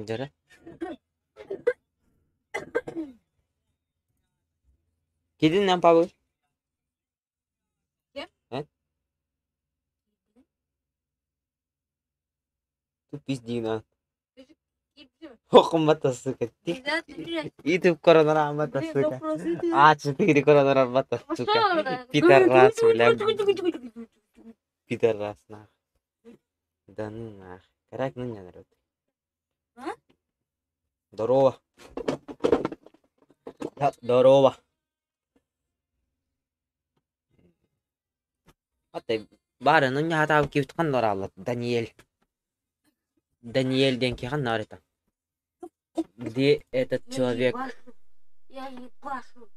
Дьэрэ. Кидин Павел? Ким? Э? Тупиз пиздина. Хохмата, сука. Ютуб коронарама, сука. А4 коронарама, сука. Пидорас, бля. Пидорас, нах. Да ну нах. Карак, ну не народ. Здорово. Да, здорово. Аты бары ну не хатаабы кибит ханна барааллар Даниэль. Даниэль диэн киһи ханна барыта? Где этот человек? Я ебашу.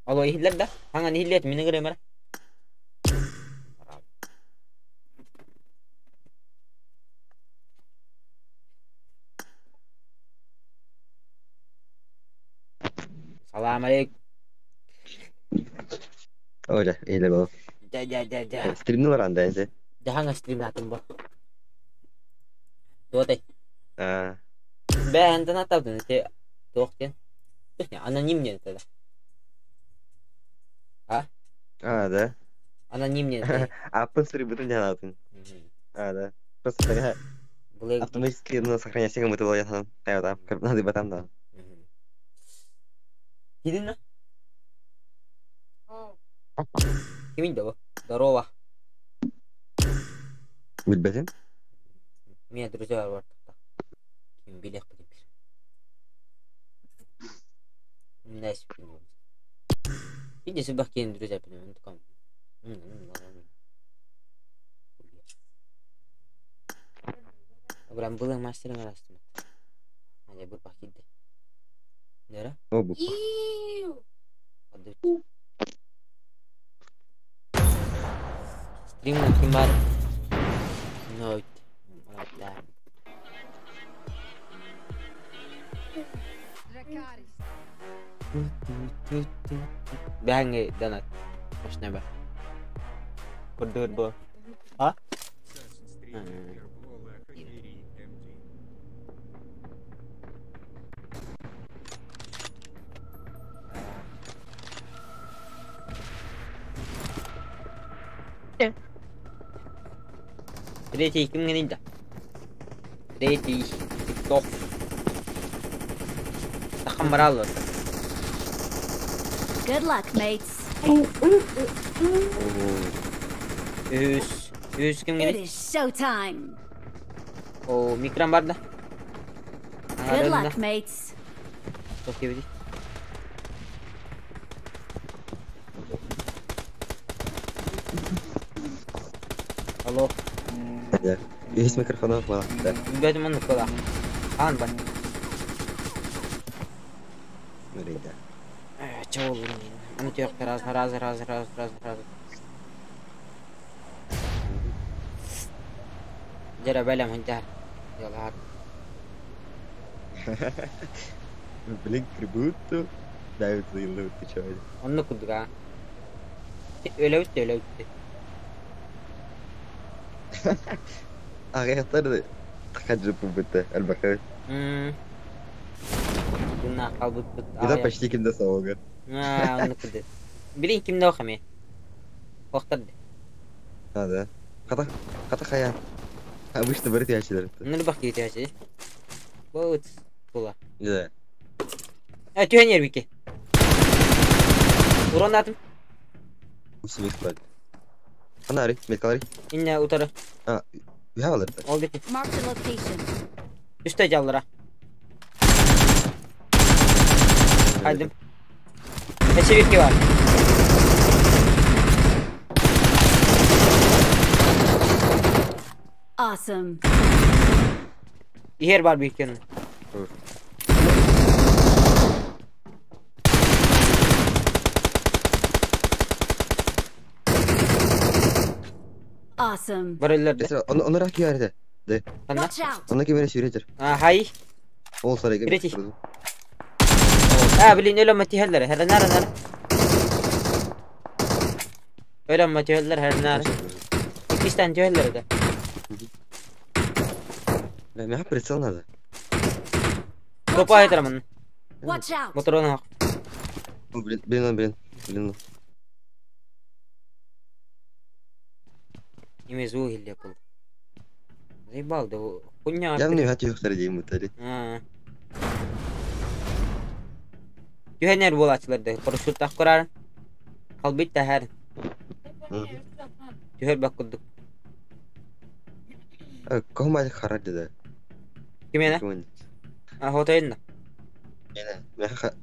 Алло, иһиллэр да? Хаҥан иһиллиэт, мин ыҥырыам эрэ. Салам алейкум. Оля, иһиллэ буолуо. Дя дя дя дя. Стримни баран да эти. Дьаһаҥа стримнаатым бо. Туотай. Аа, Бээ антан атабын ити туох диэн? Аноним диэн этэ да. А? аа да. Аноним диэн этэ. Аппын суруйбутун дьаһаатын. Аа да. Просто такая Былыр автоматически ну, сохраняйся кому то я там. Кайда, надо батам да. Кидин Кимин да бу? Здорово. Билбэтим. Меня друзья бар Ким билэх билим. Nice. Види субах кин друзья билим. Прям было мастером растым. Аня был пахиды. Нера? О, бу. Стрим на ким бар? Нойт. Да. Бәңе донат. Машина ба. Көрдүр бу. А? Третий ким генейді? Третий. Тикток. Тақым баралы. Good luck, mates. Үс. Үс ким It геней? is showtime. О, микран бар да. Good luck, mates. Çok iyi. Алло. Да. Есть микрофон, была. Да. Билбэтим оннук буолла. Аан бар. Смотри, да. Чэ ол Аны түйөк раз раз раз раз раз раз. Дьэрэ бэлэм хынтар. Ялаар. Блин, как будто давит за илы, ты чё? Оннук курдук аа. Өлөбүт да өлөбүт. Ағаяқтар тақаджы бітті, әлбәқі. Гына қалбыт Это почти кимде саугар. Аа, оннук курдук. Билин кимде охами. Охтарды. А, да. Қата, қата қая. Обычно бір тящилер. Ныр бак кетечи. Вот була. Да. Э, түһэн ербике. Урон атым. Усмих брат. Анари, меткалари. Инне утары. А, я алыр. Ол бити. Marked a location. Үстэ жаллара. Хайдым. Эчебикке бар. Awesome. Иһер бар биккен. Awesome. Бар өллөрдө. Оны оны раки ярды. Да. Ханна? Watch out. Оны кемере сүйретер. А, хай. Ол сарай Третий. А, блин, өлөм тиһэллэр. Хернар нар. Өлөм тиһэллэр хернар. Иккистен тиһэллэр да. Бля, миэхэ прицел надо. Watch Топа out! айтарамын. Watch out! Моторон О, блин, блин, блин, блин. Име звук или был. Заебал, да хуйня. Явно үһэ түһүөхтэрэ диэн бутари. Түһэнэр буолааччылар да парашюттаах көраар. Халбит таһар. Түһэр бак курдук. Ком харар да. Кимиэнэ? Кимэн? А хотойын да. Миэнэ. Миэхэ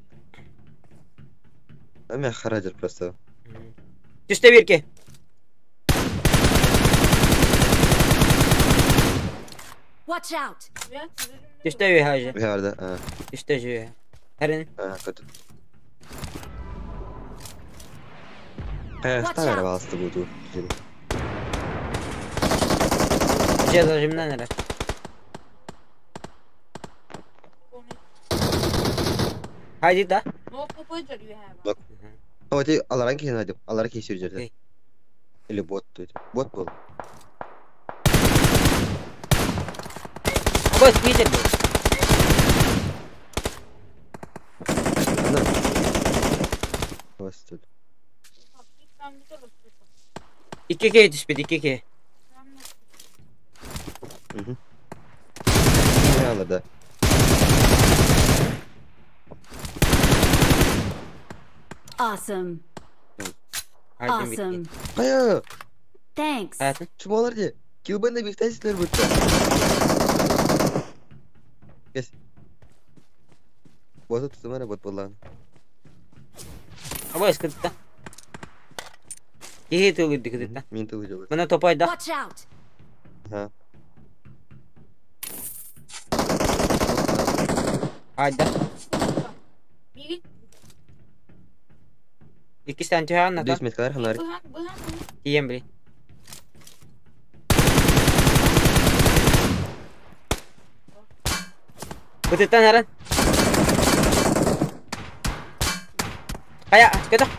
Миэхэ харадер просто. Түстэ бирке. Watch out! Түстэ бихаже. Үһэ барда. А, Түстэ жүйе. Харин. а, көтү. Каяхтан Watch out. эрэ баҕаста бууту. Же зажимнан эрэ. Хайди да. О, ти аларан киһин айдым. Алара киһи сүрдьэрдэ. Окей. Или бот тут. Бот был. Бос Питер был. Ана. Бас тут. Икки кей түспүт, икки кей. Мгм. Не аларда. Awesome. Хайдым битти. Awesome. Кая! Thanks. Хаятын. Чумалар ди. Килбенде бихтәсилер бутта. Кес. Боты тутумара бот болан. Абас кытта. Киһи тылырды кытта. Мин тылы жолы. Мына топайда. Watch out! Ха. Хайда. Икки түһән ната. Дүс меткалар ханар. Тиен били. Кытыттан аран. Кая, көтө.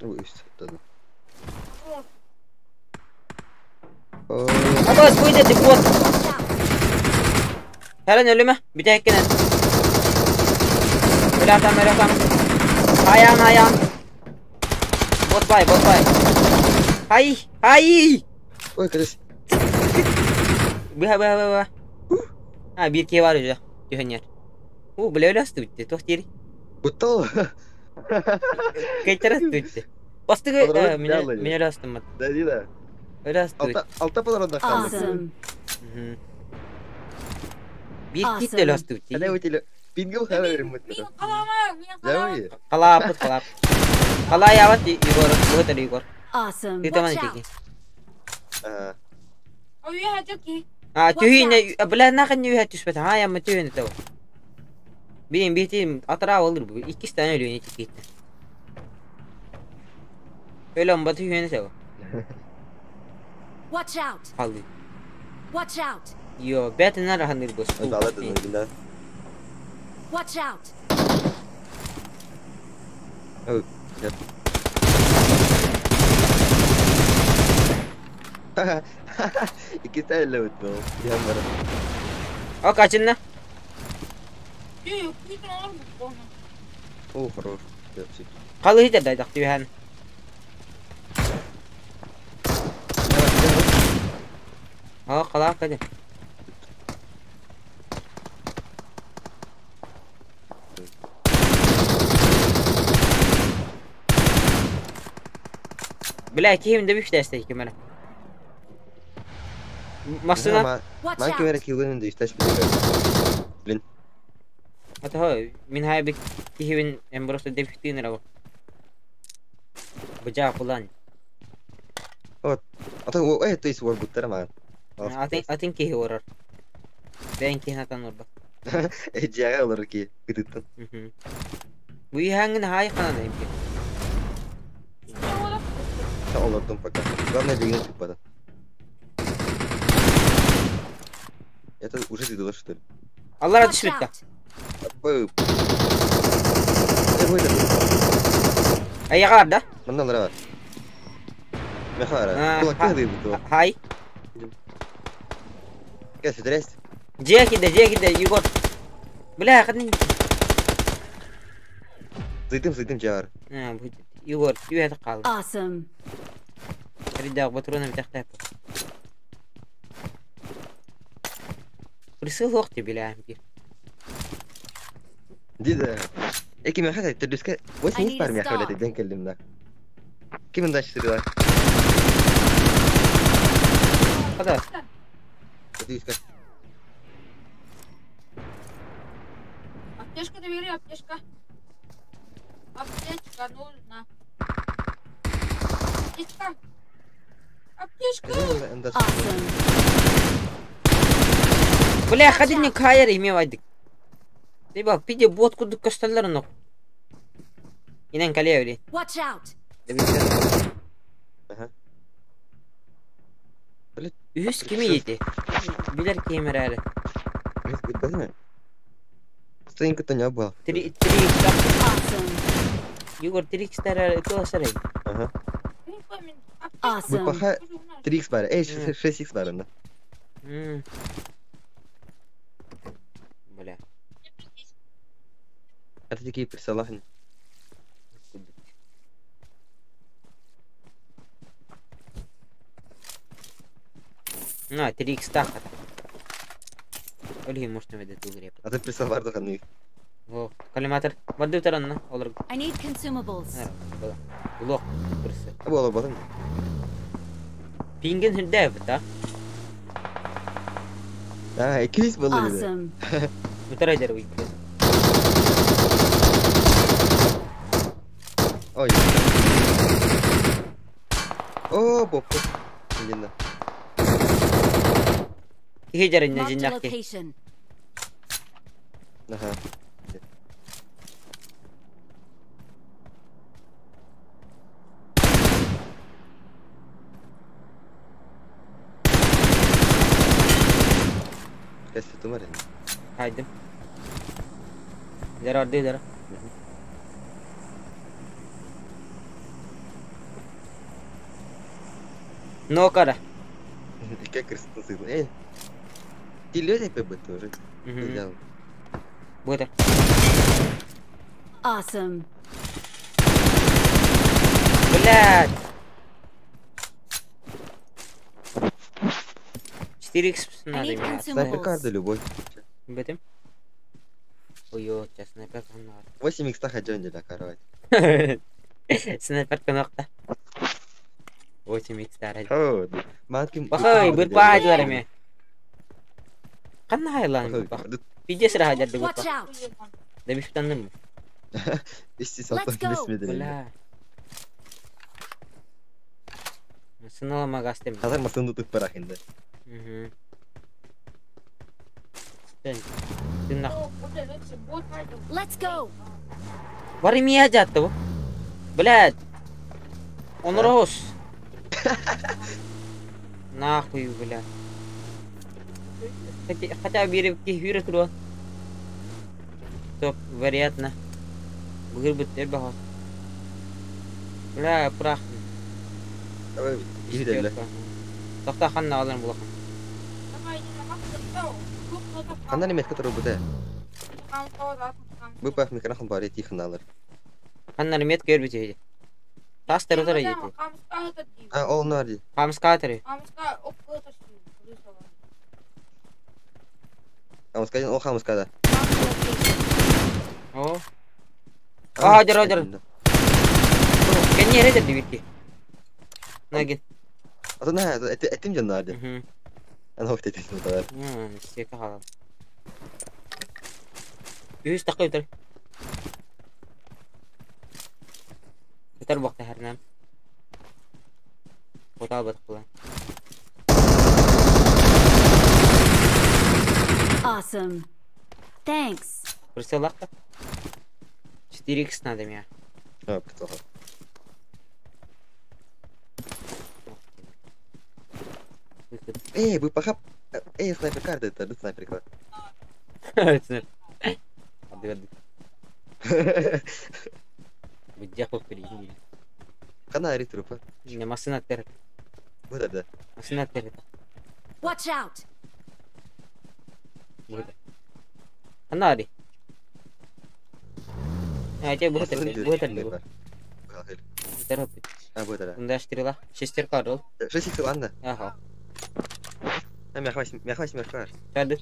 Ой, саттады. Абас куйда деп бот. Watch out! Харан өлүмө. Бүтәккенен. Өлө атам, өлө атам. Аян, аян. Бот бай, бот бай. Ай, ай. Ой, кадес. Быха, быха, быха. А, бир кие бар уже. Түһөнер. У, бля, өлө асты битти. Тох тири. Бутта. Кейтер асты битти. Бастыгы, Олар меня бит меня өлө астым. Да, да. Өлө асты битти. Алта алта паларында калды. Awesome. Бир кит өлө асты битти. Ана өтеле. Пингл хабар мутта. Давай. Қалап, қалап. Қалай яват Егор, бұғытыр Егор. Awesome. Ты там Watch теки. out! А, А, Watch түйін, бля, нахын не үйәт түспет. А, я түйін это. Бейін бетім атыра олыр бұл. Икки стан өлі не кетті. Өлі омба түйін сәу. Watch out! Қалды. Watch out! Йо, бәтін араханыр бұл. Алады да. Watch out! Ой, нет. Икки стан өтті. Я бара. О, качынна. О, хорош. Қалы хитер дайдақ түйін. О, қала қады. Бля, киімді бүш дәсті кемера. Масына. Watch Ман кемера out! килгенде ишташ бит. Ата мин хай бик киһибин эм просто дебихтин рабы. Бужа кулан. Ата о э то есть вор буттара ман. Атын атын киһи орар. Бәйн киһи натан орба. Э жага олар ки кытыттан. Бу ихаңын хай канада имки. Та олардым пока. Главное бегин тупо. Это уже ты что ли? Аллара Watch түшүрүттэ. out! Б. Э, выйди. Айаҕар да? Манна олорор. Мехара. Кулакка дыйбыт. Хай. Кэс, здрасте. Дьиэ киирдэ, дьиэ киирдэ, Егор. Бля, ханна Сыйтым, сыйтым дьиэҕэр. А, будет. Егор, түһэ хаалла. Awesome. Ридах, патроны битахтаап. Присыл уох бля, бир. Дида. Эки мехара төрдүскэ I 8 need бар a мехара stock. ден келдим да. Кимин дальше сырыла? Хада. Төрдүскэ. Аптечка доверие, аптечка. Аптечка нужна. Аптечка. Аптечка. Awesome. Бля, хадинник хайар име вайдык. Либо пиде бот кудук көстөллөр онок. Инен калия били. Watch out. Ага. Үһүс кими ети? Билер кемерәре. Стоинка то не было. Три три икс. Awesome. Егор три икс тарары кыласарай. Ага. Awesome. Быпаха 3 х бар. Эй, 6 х бар. М. Бля. Это такие присылахни. На, 3 икс тахата. Ольги может наведет угреп. А ты присылар доханы. О, коллиматор. Барды таранна, олар. I need consumables. Лох, курсы. А было потом. Пинген хирдә бит, А, икис было. Awesome. Мутарайдер уйды. Ой. О, боп. Блин. Кихи жарынна Marked a жиннакки. location. Ага. Кәсе тумар инде. Хайдым. जरा और दे जरा. Но кара. Как красота. Эй. Ты лёдя ПБ тоже. Взял. Будет. Awesome. Блядь. 4 х I надо need мне. Снайпер consumables. карта любой. Бетим. Ой, сейчас снайпер надо. 8 х хотел не кровать. Снайпер кнопка. 8 х старый. О, матки. Бахай, бир паҗларме. Канна хайлан бах. Пиде сра хаҗар дигү. Watch out. Да биш танным. Исти Let's салтан go. бесмеди. Бля. Сынала магастым. Хазар масын тутуп барах инде. Угу. Ты нахуй. Let's go. Бар имия жатты бу. Блядь. Он рос. Нахуй, бля. Хотя бы кихюре туруа. Топ, вероятно. Бүгір бүттер баға. Бля, прах. Давай, иди Тохта ханна алар булахан. Ханна неметка туру бу. Бу пах микрофон бар тихо налар. Ханна неметка өрбүтө. Тастар утара ети. А, ол нарди. Хамскатары. Хамска, о хамска да. О. А, жара, жара. Кенни эредер дибитки. Нагин. А на, это этим же нарди. Ана хокте тесин тар. Сека халал. Үс такы утар. Утар бакта хәрнәм. Утал батып кылан. Awesome. Thanks. Присылакта. 4 х надо меня. А, птоха. Эй, вы пахап. Эй, снайпер карта, это снайпер карта. Ады ады. Быдьах поппилиин. Хана ари трупа. Не машина тер. Бу да. Машина тер. Watch out! Бу да. Хана ари. А, тебе бу тер. Бу тер. Тер. А, бу да. Кунда стрела. Шестерка рол. Шесть икс анда. Ага. А, мяхвась, мяхвась, мяхвась. Чады.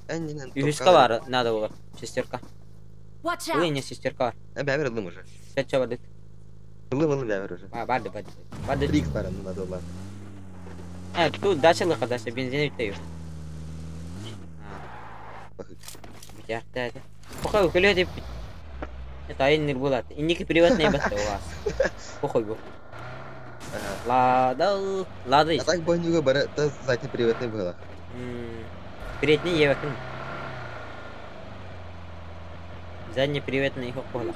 Эннинен. Үһүскэ баар надо было. Шестерка. Watch Ылы out! не шестерка. А, бәбер ылым уже. Чача барды. Ылым, ылым бәбер уже. А, барды, барды. Барды. 3 икс бар надо было. А, тут дача лыка, дача, бензин үтәйү. Битяхта это. Похуй, көлө деп. Это айын булат. Инники приватный батта у вас. Похуй бу. Лада, лада. А так бонюга бара, та задний приватный было. Передний ебакын. Задний приветный их пола.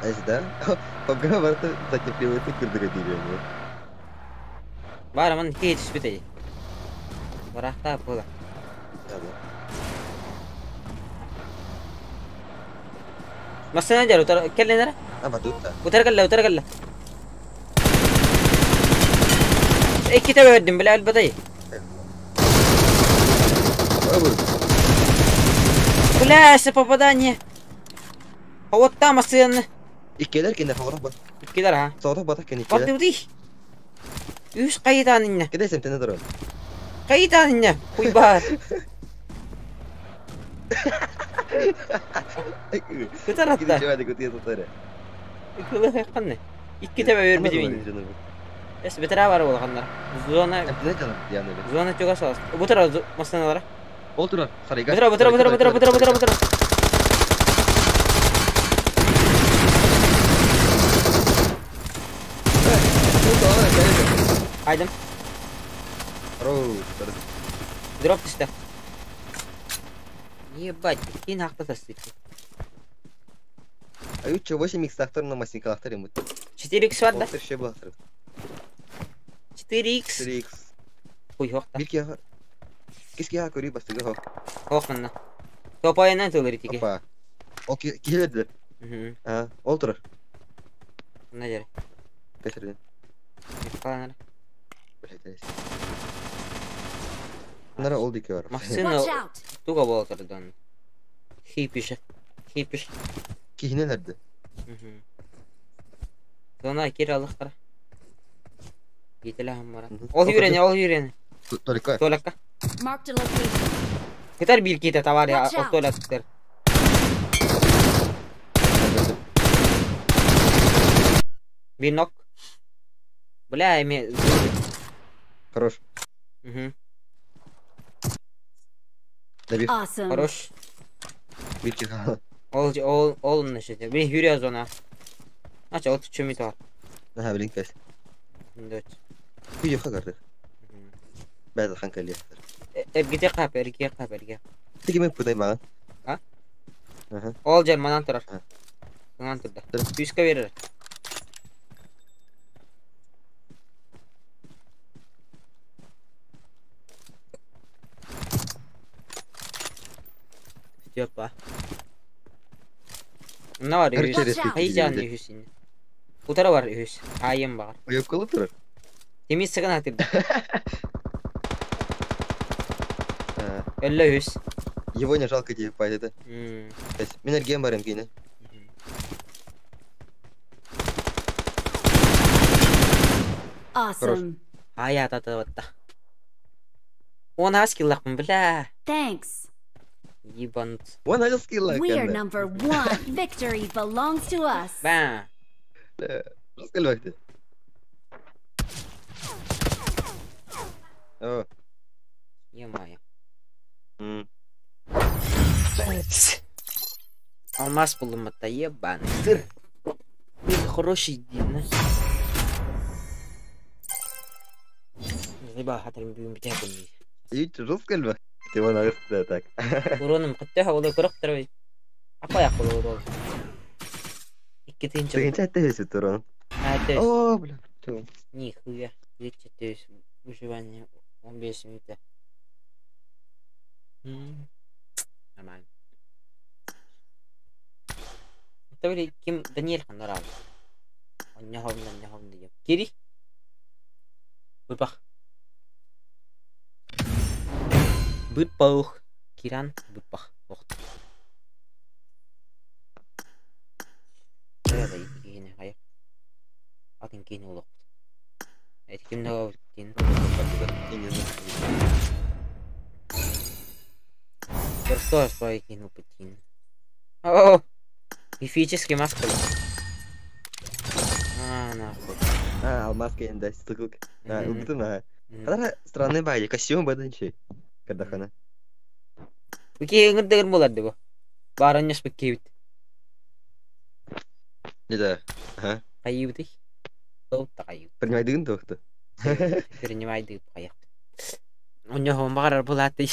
А да? Папга барта задний приватный кырдыга дейбен. Бар аман ки түспүтей. Барахта була. Да, да. Масына жар утар келленер. А, батутта. Утар калла, утар калла. Икки тебе бердим биле албадай. Бля, попадание. А вот там машина. Иккелер кенде фагырак бар. Иккилер ha. Соғдақ батақ кен Барды иккелер. бudi. Үс кайдан инне. Кеде семтене дұрын. Кайдан инне. Хуй бар. Кытар Кеде атта. чевады көтіге тұтары. Иккилер канны. Икки тебе бербеди мин. Эс бетера бар болгондар. Зона Эмтене жаным яны. зона чуга салас. Бутара машиналар. Ол турар. Сарайга. Бутара бутара бутара бутара бутара бутара бутара. Айдым. Дроп түстө. Ебать, кин хакта тастыйт. Аю 8 икс тақтар на масинкалақтар ему. 4x бар да? Олтыр ше булақтыр. 4x. 4 икс. Хуй хокта. Бир кияға. Кис кияға көрүй бастыға хо. Хокманна. Топайынан тылыр тиги. Опа. Ол келеді. А, ол тұрар. Мына жер. Кешірден. Каланар. Блядь, Нара ол дике бар. Машина Watch out! туга бола турдан. Хипиш. Хипиш. Кихинелерді. Зона кир алыктар. Гителе хаммара. Ол юрене, ол юрене. Толика. Толакка. Marked a location. Китар бир ките товари, Watch out. ол толактыр. Бир нок. Бля, эме. Хорош. Мгм. Добив. Awesome. Хорош. Бир кихала. Ол ол ол нешете. Бир юре зона. Ача, ол чөмү товар. Аха, блин, кәс. Дөч. Күйе хагарды. Бәді хан кәлі. Эргите кап, эрге кап, эрге. Тиги мен пудай маған. А? Аха. Ол жер манан турар. А. Манан турда. Тур. Күйүскө берер. Степа. Мына бар Короче, үһүс. Watch out. Хайжан үһүс инне. Утара бар үһүс. Айым бар. Ойып қалып тұрар. Темиз сыгын атырды. Өллө үһүс. Его не жалко тебе пайда. Мен эрген барым кейіне. Awesome. Ай ататы батта. Он аз киллакмын, бля. Thanks. Ебанут. Он ажыл скилла We are number one. Victory belongs to us. Ба. Скилл бакты. О. Е-мое. М. Алмаз булдум атта, ебаный. Сыр. Ты хороший день. Заебал, хатырым бүгүн битэ күннүй. Ич жыл скилл бак. Ты он агыс так. Уроным кытта олы кырык тырбай. Апа як болу ол. Икки тыынча. Тыгынча әттесі турон. А, то есть, О, бля. нихуя. То есть, выживание 15 минута. Нормально. Оттон ким Даниэль ханна араабыт? Онньоһобун, онньоһобун диэн. Кири? Бырбах. Бырбах. Киран бырбах. Охт. Хайа да ити хайа. Атын киһини олохпут. Эти ким да кин. Просто стой кину путин. О, мифический маска. А, нахуй. А, алмаз да, стыкылк. А, ылбытым, а. Ханара странный бай, костюм баданчы. Кадахана. Бу ыңырдыгыр болар бу. Баарынньас бу киэбит. Не да. Ага. Хайыбытый. Топ та хайыбыт. Принимайдыгын туохту. Принимайдыгы хайах. Онньоһон баҕарар булааты.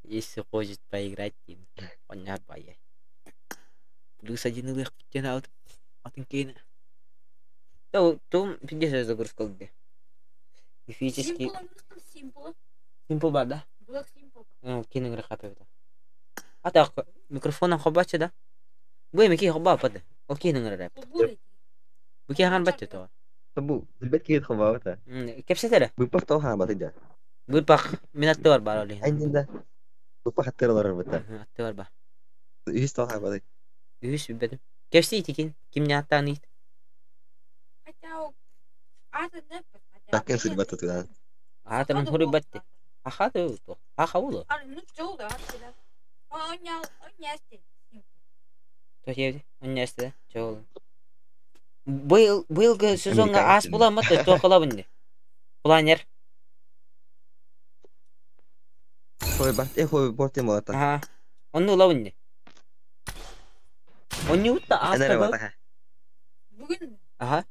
Если хочет поиграть, онньоһор баайа. Плюс один ылыах диэн аут. Атын кейне. То том пиздец загрузка где. Мифический. Симпл. Симпл бар да? Black Simple. Ну, кинең рахат. А так микрофон хобачы да? Бу эми ки хоба пады. Ол кинең рэп. Бу ки хан бачы то. Бу, билбет киһи хобаабыта. Кепсетере. Быппах тоо хаабаты да. Бырпах минатты бар бар оли. Айнында. Быппах аттыралар быта. Атты бар ба. Үс тоо хаабаты. Үс билбедим. Кепси итикин. Ким не аттан ит. Хотя аты не хотя. Таккен судьба тутудан. Атырын хури батты. Аха то. Аха улу. А, ну что, да, да. Он не То жеби. Он не Чоол. Быйыл быйылгы сезонга ас буламат то кылабын. Планер. Хой бат, э хой бортем болата. Аха. Онну улабын. Онну утта ас Энере та. бата. Бүгүн. Аха.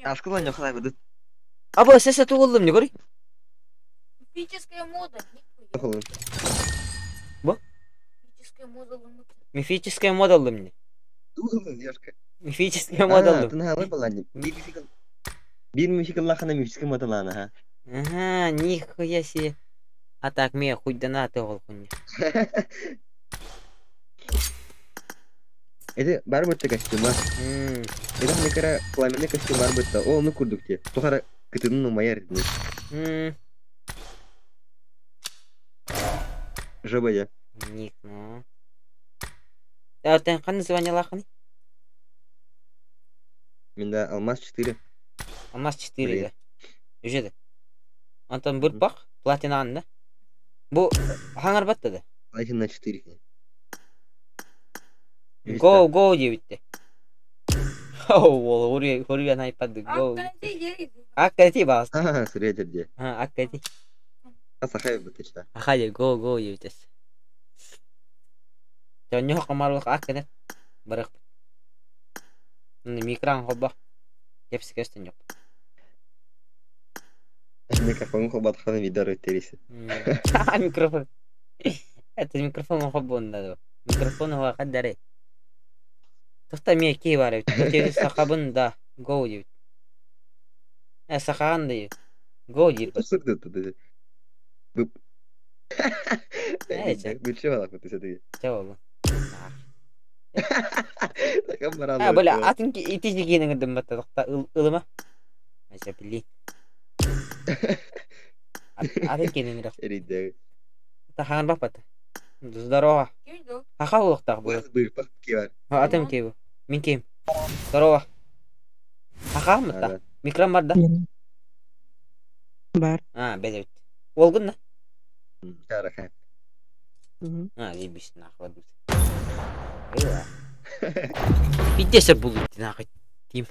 Аскыла ньохала быдыт. Абы сесе тугулдум не көрүй? Мифическая мода. Холун. Бу? Мифическая мода лымыт. Мифическая мода мне. Тугулун ёшка. Мифическая мода А, тын халы балани. Бир мификал лахана мифическая мода лана, ха. Ага, нихуя себе. А так ме хуй донаты ол хуйня. Это бар бытты костюма. Это некара пламенный костюм бар бытты. О, ну курдук те. Тухара кытынын умаяр. Жаба я. Ник, ну. А ты кандай звание лаханы? Менда алмаз 4. Алмаз 4 да. Үжеди. Антон бырпак платина да. Бу хаңар батты да. Платина 4. Go go диэбитте. Ол хуруян айпады go. Аккати бас. А, средерде. А, аккати. Асахай бытычта. Ахали go go диэбитес. Жоньо камарлык акканет. Барык. Микран хобба. Кепси кестен жок. Микрофон хобатханы видео терisi. Микрофон. Это микрофон хоббонда. Микрофон хуа каддаре. Тоқта ме ки бар эбит. Бу сахабын да go диэбит. Э сахаган да go диир. Сырды ты. Бып. Э, чэ. Бүче балак быты сети. Чэ болду. Такам баралы. А, бля, атын ити киинең батта тохта ылыма. Айса били. Атын киинең Эриде. Тахаган бапат. Здорово. Аха улуктак бу. Бырпак ки бар. Атым ки бу. Мин ким. Здорово. Аха мытта. Микрон бар да? Бар. А, белебит. Олгун да? Чараха. А, заебись, нахуй. Айва. Пиздец буду нахуй. Тим.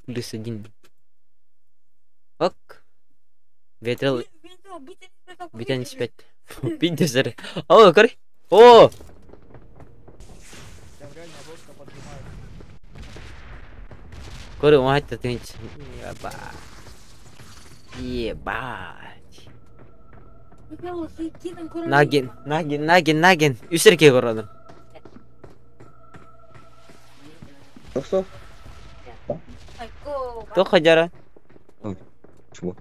Плюс один. Ок. Ветрел. Битен спет. Пиздец. О, кори. О! Там реально жестко поджимают. Кори, он это ты. Ебать. Ебать. Нагин, нагин, нагин, нагин. Үсерке көрөдүм. Тохсо. Тоха жара. Чмо.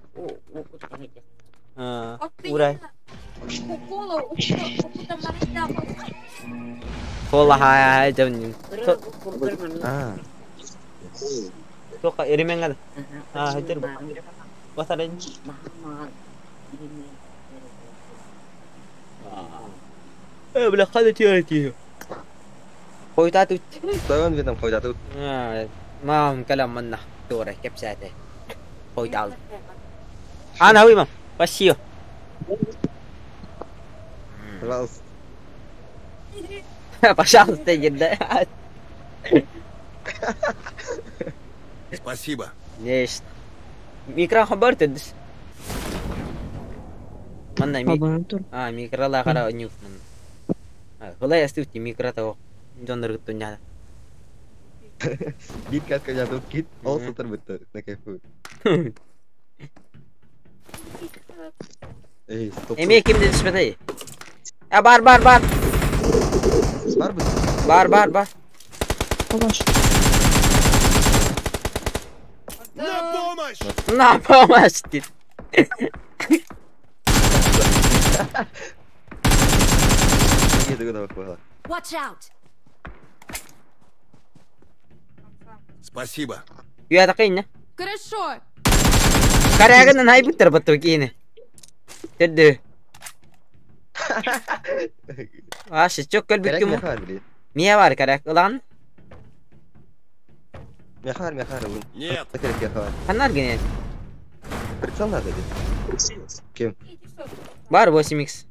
А, Урай. Кола хай дьон. А. Тока эремеңер. А, хэтер. Басарын. Бля, хада тиэрти. Хойта тут. Тойон видом хойта тут. Мам, калам манна. Тура, кепсәте. Хойта ал. Ана хуйма. Спасибо. Пожалуйста. Пожалуйста, да. Спасибо. Нечто. Микро хабар тедис. Манна ми. А, микрола кара нюк манна. Хулай астыпти микро того. Донор гыттуня. Бит каска я тут кит, ол сытыр бітті, на кайфу. Эй, стоп. Эме ким дедиш бетай? А бар бар бар. Бар бит. Бар бар бар. На помощь! На помощь дейт. Еду куда бақпайла. Watch out! Спасибо. Уята кыйна. Хорошо. Карагын найбыттар батту кийини. Тедди. Ашы чок Керек көлбүткүм. мехар били. Мия бар карак ылан. Мехар, мехар улун. Нет. Керек мехар. Канар гене. Прицел надо бит. Кем? Бар 8x.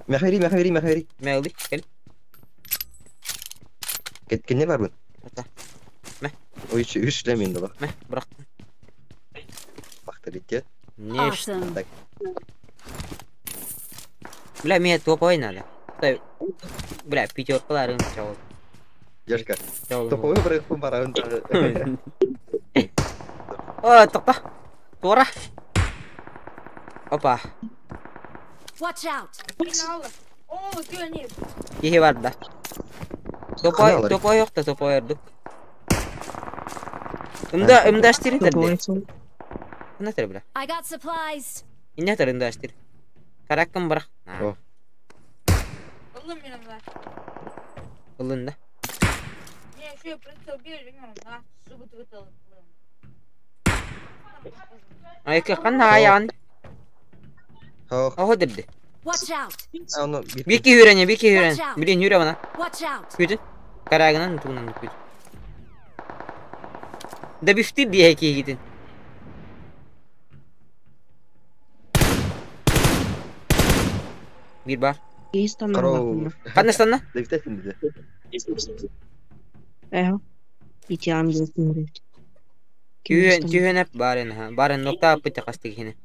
Мехари, мехари, мехари. Мелди, кел. Кеткенне бар бун. Ата. Мeh. Ой, үш үш лемин дала. Мeh, бирак. Бақтыр итте. Нечто. Awesome. Так. Бля, мне топовый надо. Стой. Бля, пятеркаларым чабыл. Яшка. Чабыл. Топовой бырык барабын. О, токта. Тура. Опа. Watch out! Кихи бар да. Топой, топой yok да топой эрдик. Ымда, ымдаштыр терди. Кына тер бля. I got supplies. Инне тер ымдаштыр. Караккын бырак. О. Ылын да. Айкы канна аян. Хох. Охо дирди. Watch out! Аны Бики хүрәне, бики хүрәне. Watch out. Блин, хүрә бана. Watch out! Күтін. Карагынан тугунан күтін. Да бифти дие кигитин. Бир бар. Карау. Канна станна? Левтесин диде. Түйен, түйенеп барын ха. Барын нокта пыты касты кихине.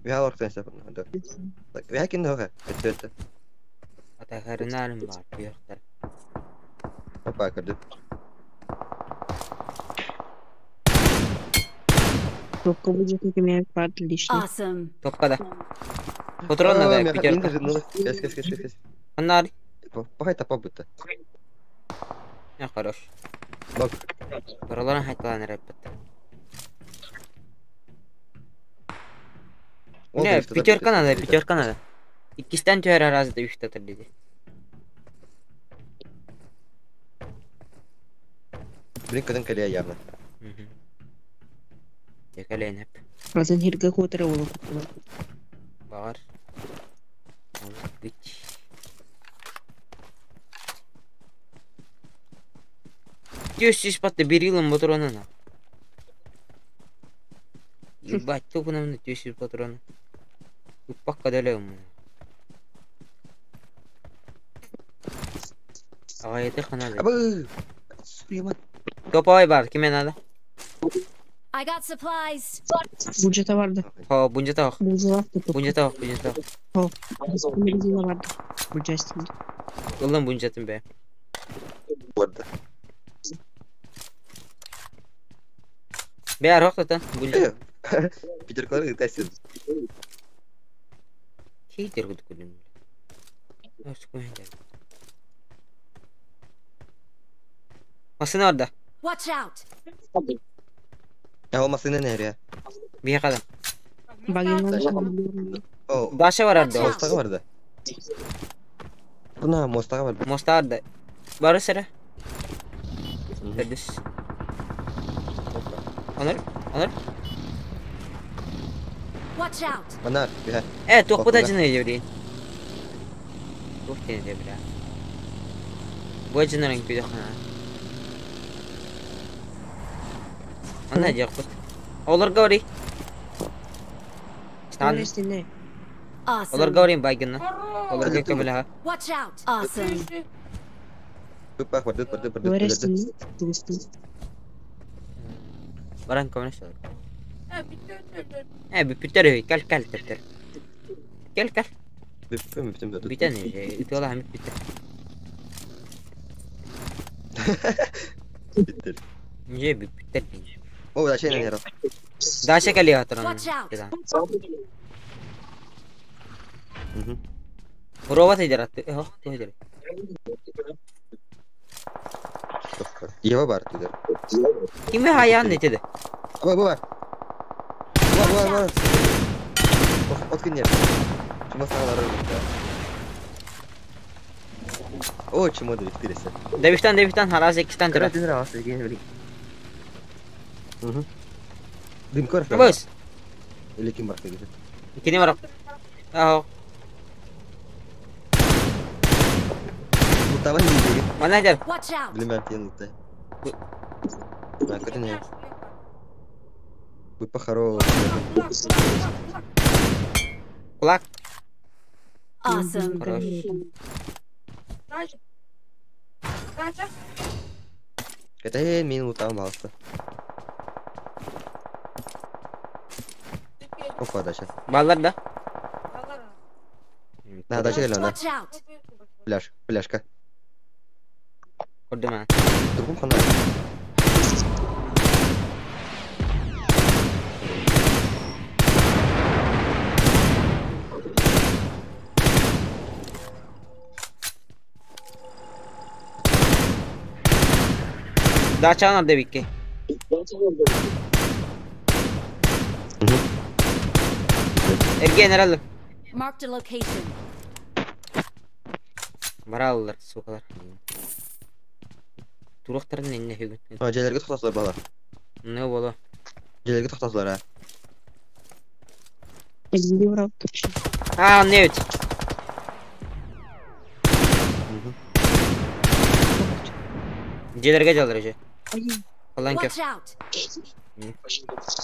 Я орктан сап. Так, я кин хох. Өттө. Атахарынарым бар. Түйөктөр. Опа, көрдү. Топка будет у отлично. Awesome. Топка да. Патрон надо, пятерка. Кес, кес, кес, кес. Аннар. Пахай тапа бутта. Я хорош. Бак. Бараларын хайталан рэппет. Не, пятерка надо, пятерка надо. Иккистен түһэр аразда үч татыр диди. Блин, кадын калия явно. Текаленеп. Разын хирге котыры болу. Бар. Может быть. Тёс патты берилом патронына. Ебать, только нам на тёс патрона. Упакка далем. Ага, это хана. Абы! Суема. Топовой бар, киме надо? I got supplies. Бюджета барды. Хо, бунжа тақ. Буза Бунжа тақ, бунжа тақ. барды. Бюджет. Ылын бунжатын бе. Барда. Бе, арық татын. Бунжа. Пятеркалар тәсин. Хейтер күдік күдім. Масына орда. Watch out! Я алмасына нәре. Бие қадам. Багиннан О, Даша барар да. Мостаға барды. Буна мостаға барды. Моста барда. Бары сыра. Төрдүс. Онор, онор. Watch out! Анар, бия. Э, туох бу Бакуга. дьыны дебри. Туох диэн дебри. Бу дьынарын күдэ хана. Анна дьахпыт. Олар говори. Стан. Көрөстүнэ. Олар Awesome. говори байгына. Олар Watch көмөлөһө. Watch out! Awesome. Бак барды, барды, барды. Көрөстүнэ. Көрөстүнэ. Баран көмөлөсө. Э, бүттер өй, кел кел тептер. Кел кел. Бүптүм, бүптүм. Бүтэн үтөла хамит бүттер. Бүттер. Же бүттер. О, дача не яро. Даша кали атыран. Watch out. Урова тедер атты. Э, хох, тедер. Ева бар тедер. Киме хаян не теде? Ба, ба, бар. Бар, бар, бар. От кинер. Чума сагалары. О, чума да виктиресе. Дебиштан, дебиштан, хараз екистан Кара тура. динер аласы деген билик. Дым көр. Бос. Или ким бар деген. Кини барак. Ахо. Лутаван не деген. Мана жар. Watch out! Билмем тен лутай. На көтене. Вы похоро. Кулак. Awesome. Хорош. Это мен лутаван балысы. Опа, дача. Баллар да. На, дача келе, на. Watch out! Пляж, пляжка. Көрдүм ана. Турбум хана. Дача ана дебикке. Эрген эралыр. Marked a location. Баралылар, сукалар. Туруктарын энне хүгүн. А, желерге токтосулар бала. Не боло? Желерге токтосулар, а. Элли барап. А, не өт. Желерге жалыр же. Алан кеп. Watch out!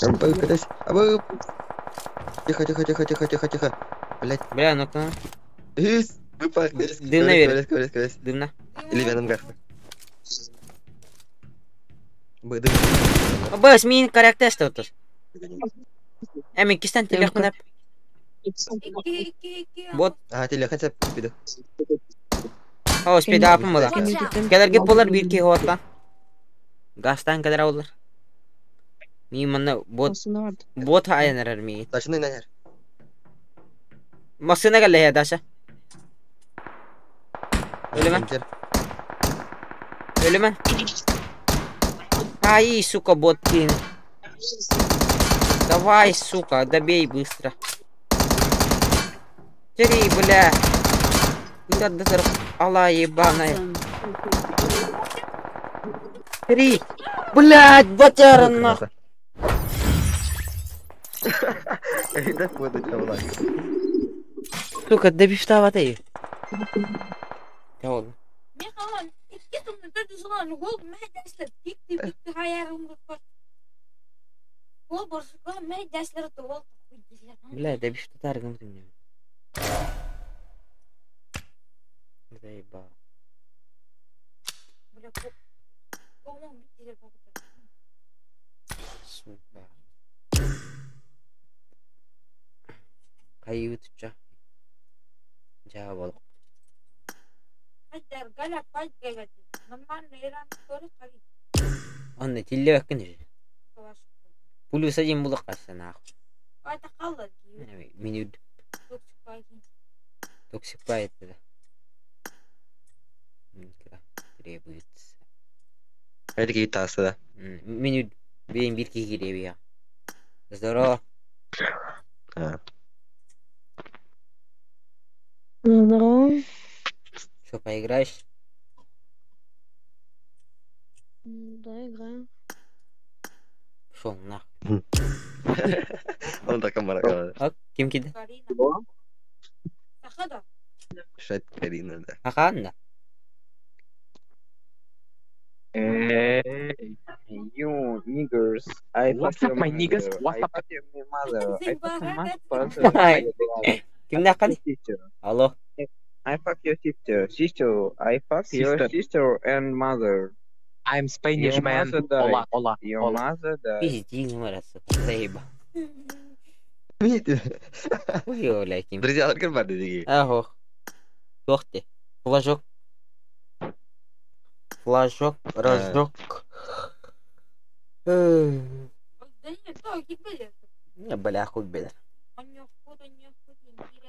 Абы, кадась. Абы. Тихо, тихо, тихо, тихо, тихо, тихо. Блять. Бля, ноктан. Ис, выпах. Дымна бер. Көрес, көрес. Дымна. Или веном гарфа. Бы дым. Бas, мин карактер отыр. Эми кистен телефон Бот. А, телефон сеп биде. О, спид апым була. Watch out! Келерге болар бир ки хоттан. Гастан келер олар. Мин манна бот Осуна барды. бот аянарар ми. Дачаны нәнәр. Машина келе даша. Өлемен. Өлемен. Ай, сука, бот кин. Давай, сука, добей быстро. Три, бля. Куда до Алла ебаная. Awesome. Три. Блядь, батяра нахуй. Это фото чавла. Сука, добивтава ты. Oldu. Бля, добивта таргам ты мне. Заебал. Сука. Кайы tutca. Cevap Анна тилле бәккен Пулю садим булык кашса нахуй. Мин токсик пайт да. Требуется. Это гитаса, да. Мин бейин бир кири я. Здорово. А. Здорово. Что, поиграешь? Да, играю. Пошел нахуй. Он так амаракала. А, ким кида? Карина. Сахада. Шать Карина, да. Аханна. Hey, you niggers. I What's fuck up, your my niggas? mother. What's I up? fuck your mother. I fuck your mother. Ай. Кимнээххиний? Sister. Алло. I fuck your sister. Sister. I fuck your Sister. sister and mother. I'm Spanish Your man. mother died. Hola, hola, Your hola. mother died. Пиздин раз, заеба. Видите? Хуй ким. Друзья, только барды такие. Ах, Туох ти. Флажок. Флажок, рожок. Да нет, то, кибели. Не, бля, хуй бля. Оньо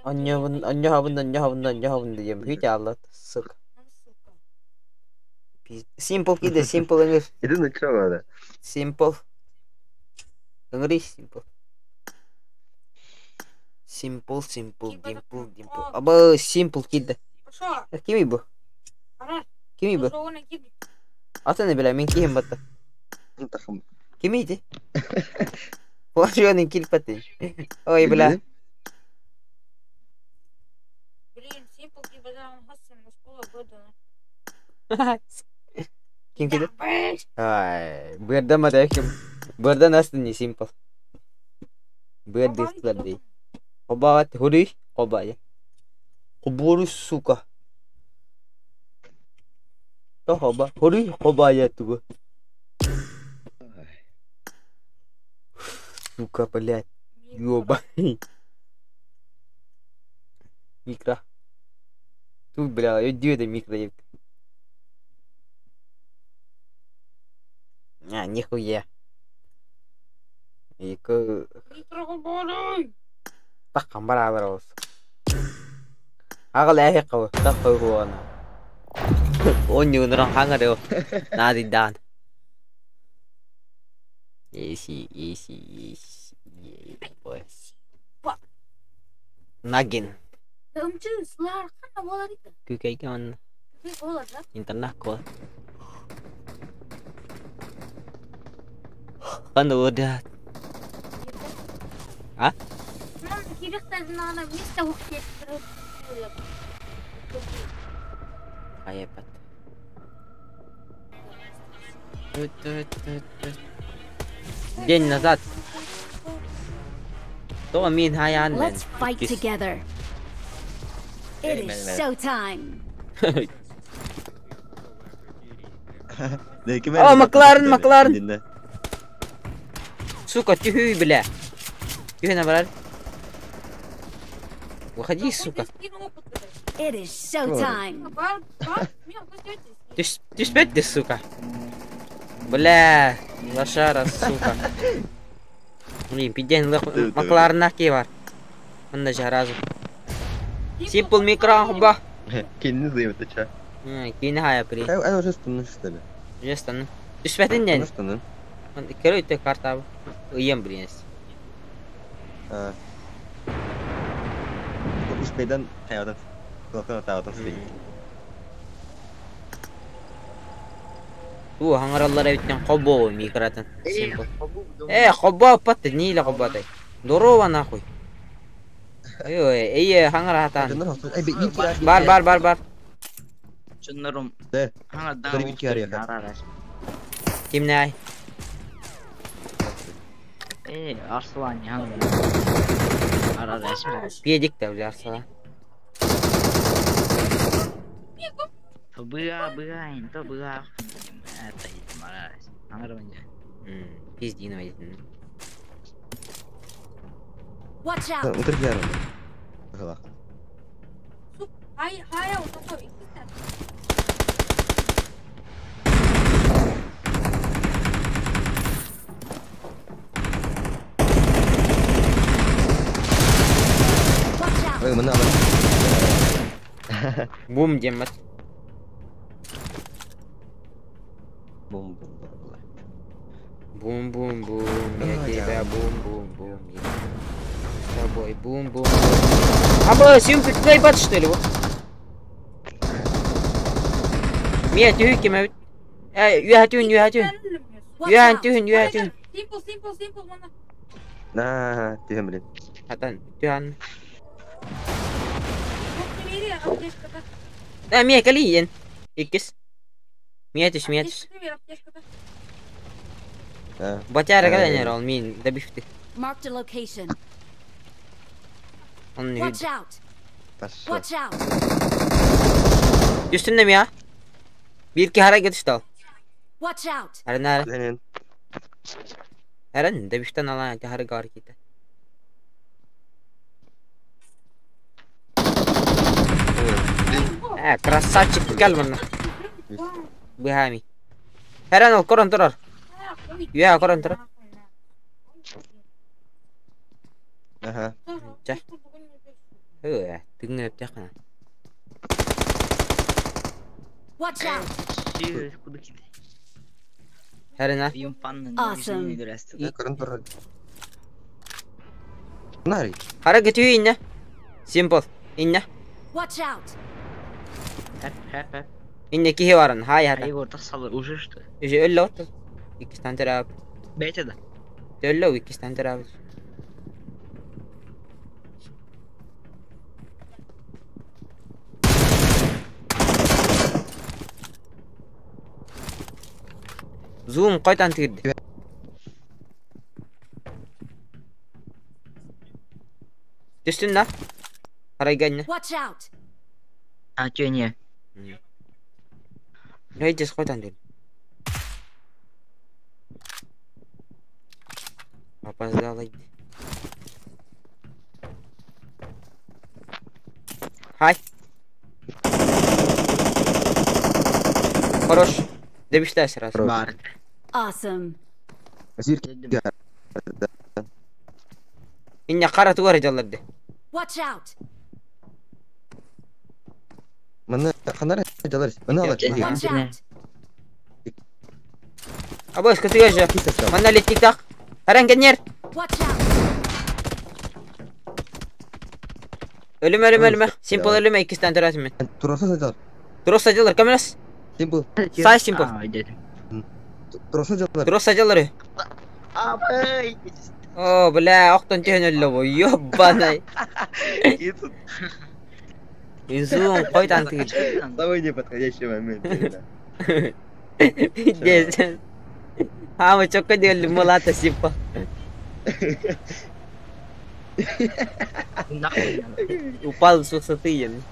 Оньо оньо оньо оньо оньо Хүйте аллат, сука. Сука. Simple киде, simple English. Это начало, да. Simple. English simple. Simple, simple, dimple, dimple. Аба, simple киде. Пошла. Кими бу? Ара. Кими бу? Атын бля, мин киһим батта. Кими ити? Флажонын килпати. Ой, бля. Блин, simple кибеда он хасан школа года. Ким киде? Ай, бырда мата ким. Бырда настын не simple. Бырды склады. Оба хури, оба я. Кобуру сука. То хоба, хури хоба я тугу. Сука, блядь. Ёбаный. Микро. Тут, бля, иди это микро. еб. А, нихуя. Ика... Таққан бар алар олыс. Ағыл әхе қауы, тақ қой қуана. Он юныран хаңар eo. Нади дан. Еси, еси, еси, ой. Нагин. Күкәйге он интернат кол. Қандай ода? А? Хайепат. День назад. То мин хаян. Let's fight together. It is showtime. О, Макларен, Макларен. Сука, тихо, бля. Тихо, набрали. Выходи, сука. It is showtime. Ты спять ты, сука. Бля, лошара, сука. Блин, пидень, Макларен бар. Он даже разу. Симпл микро, ба. Кинь заявит, ты чё? Кинь хая при. А уже стану, что ли? Уже стану. Ты спятын день? Стану. Короче, ты карта. Ем, блин. А. Успейдан, хайвадан. Кулакын атаҕытын сыйын. Туу хаҥараллар эбиттэн хобоо микротын. Хобоо патты, не хобоотай. Здорово нахуй. Ой, эй, хаҥара хатаан. Бар, бар, бар, бар. Чыннарым. Кимнай? Эй, Арслан, Педик та, бля, Арслан. Быга, быга, то быга. Это Пиздина. Watch out. Бум, демат. Бум, бум, бум. Бум, бум, бум, я тебя бум, бум, бум. Собой. Бум-бум. Аба, съемка кайбат, что ли? Мия түһү ким эбит? Э, үөһэ түһүн, үөһэ түһүн. Watch Үөһэн out! түһүн, үөһэ түһүн. Simple, simple, simple, манна. На, түһэн блин. Хатан, түһэн. Вот бери, аптечката. Э, мия кэлиийэн. Иккис. Мия түс, мия түс. Аптечката бер, аптечката. А, Батяра Э. кэлэн ол мин добивты. Marked a location. Он Watch out! пошел. Watch out! Түстүн мия. Бир ки хара кетишти ал. Watch out! Харан хара. Блин. Харан добивтан алан хара гар ките. Э, красавчик кел мына. Быхами. Харан ол корон турар. Үөһэ корон турар. Ага. Чэ. Хөө, тыгын өптөх кана. Watch out! Сүүс кудук киде. Харан а. Юмпанны Awesome. Да, корон турар. Нари. Хара кетүү инне. Simple. Инне. Watch out! Хәп, хәп, хәп. Инне кихи барын. Хай хата. Егор тахсалы уже что? Уже өллө отты. Иккистан төрөп. Бәйтә да. Өллө иккистан төрөп. Zoom қайтан тигирди. Түстүн да. Харайганна. Watch out! А, чё не? Рейджес қайтан тигирди. Опоздал иди. Хай. Хорош. Добеждай сразу. Хорош. Бар. Awesome! Зирки. Инне қара тугар жалларды. Watch out! Мана ханар жалар. Мана алар. Watch out! Абы, скотыга же. Мана леттик так. Харан кенер. Watch out! Ölüme ölüme ölüme. Simple ölüme ikisinden törәсің мен. Тураса жалар. Дұрыс жалар, камерас. Simple. Сай Simple. А, дедим. Тураса жалар. Дұрыс жалар. Абай. О, бля, оқтан түйін өлі бо. Ёбаный. Зум қайтан тигирди. Самый неподходящий момент. да. Пиздец. Ама чокка диэлли мулата Simple. Нахуй. Упал с высоты. ен.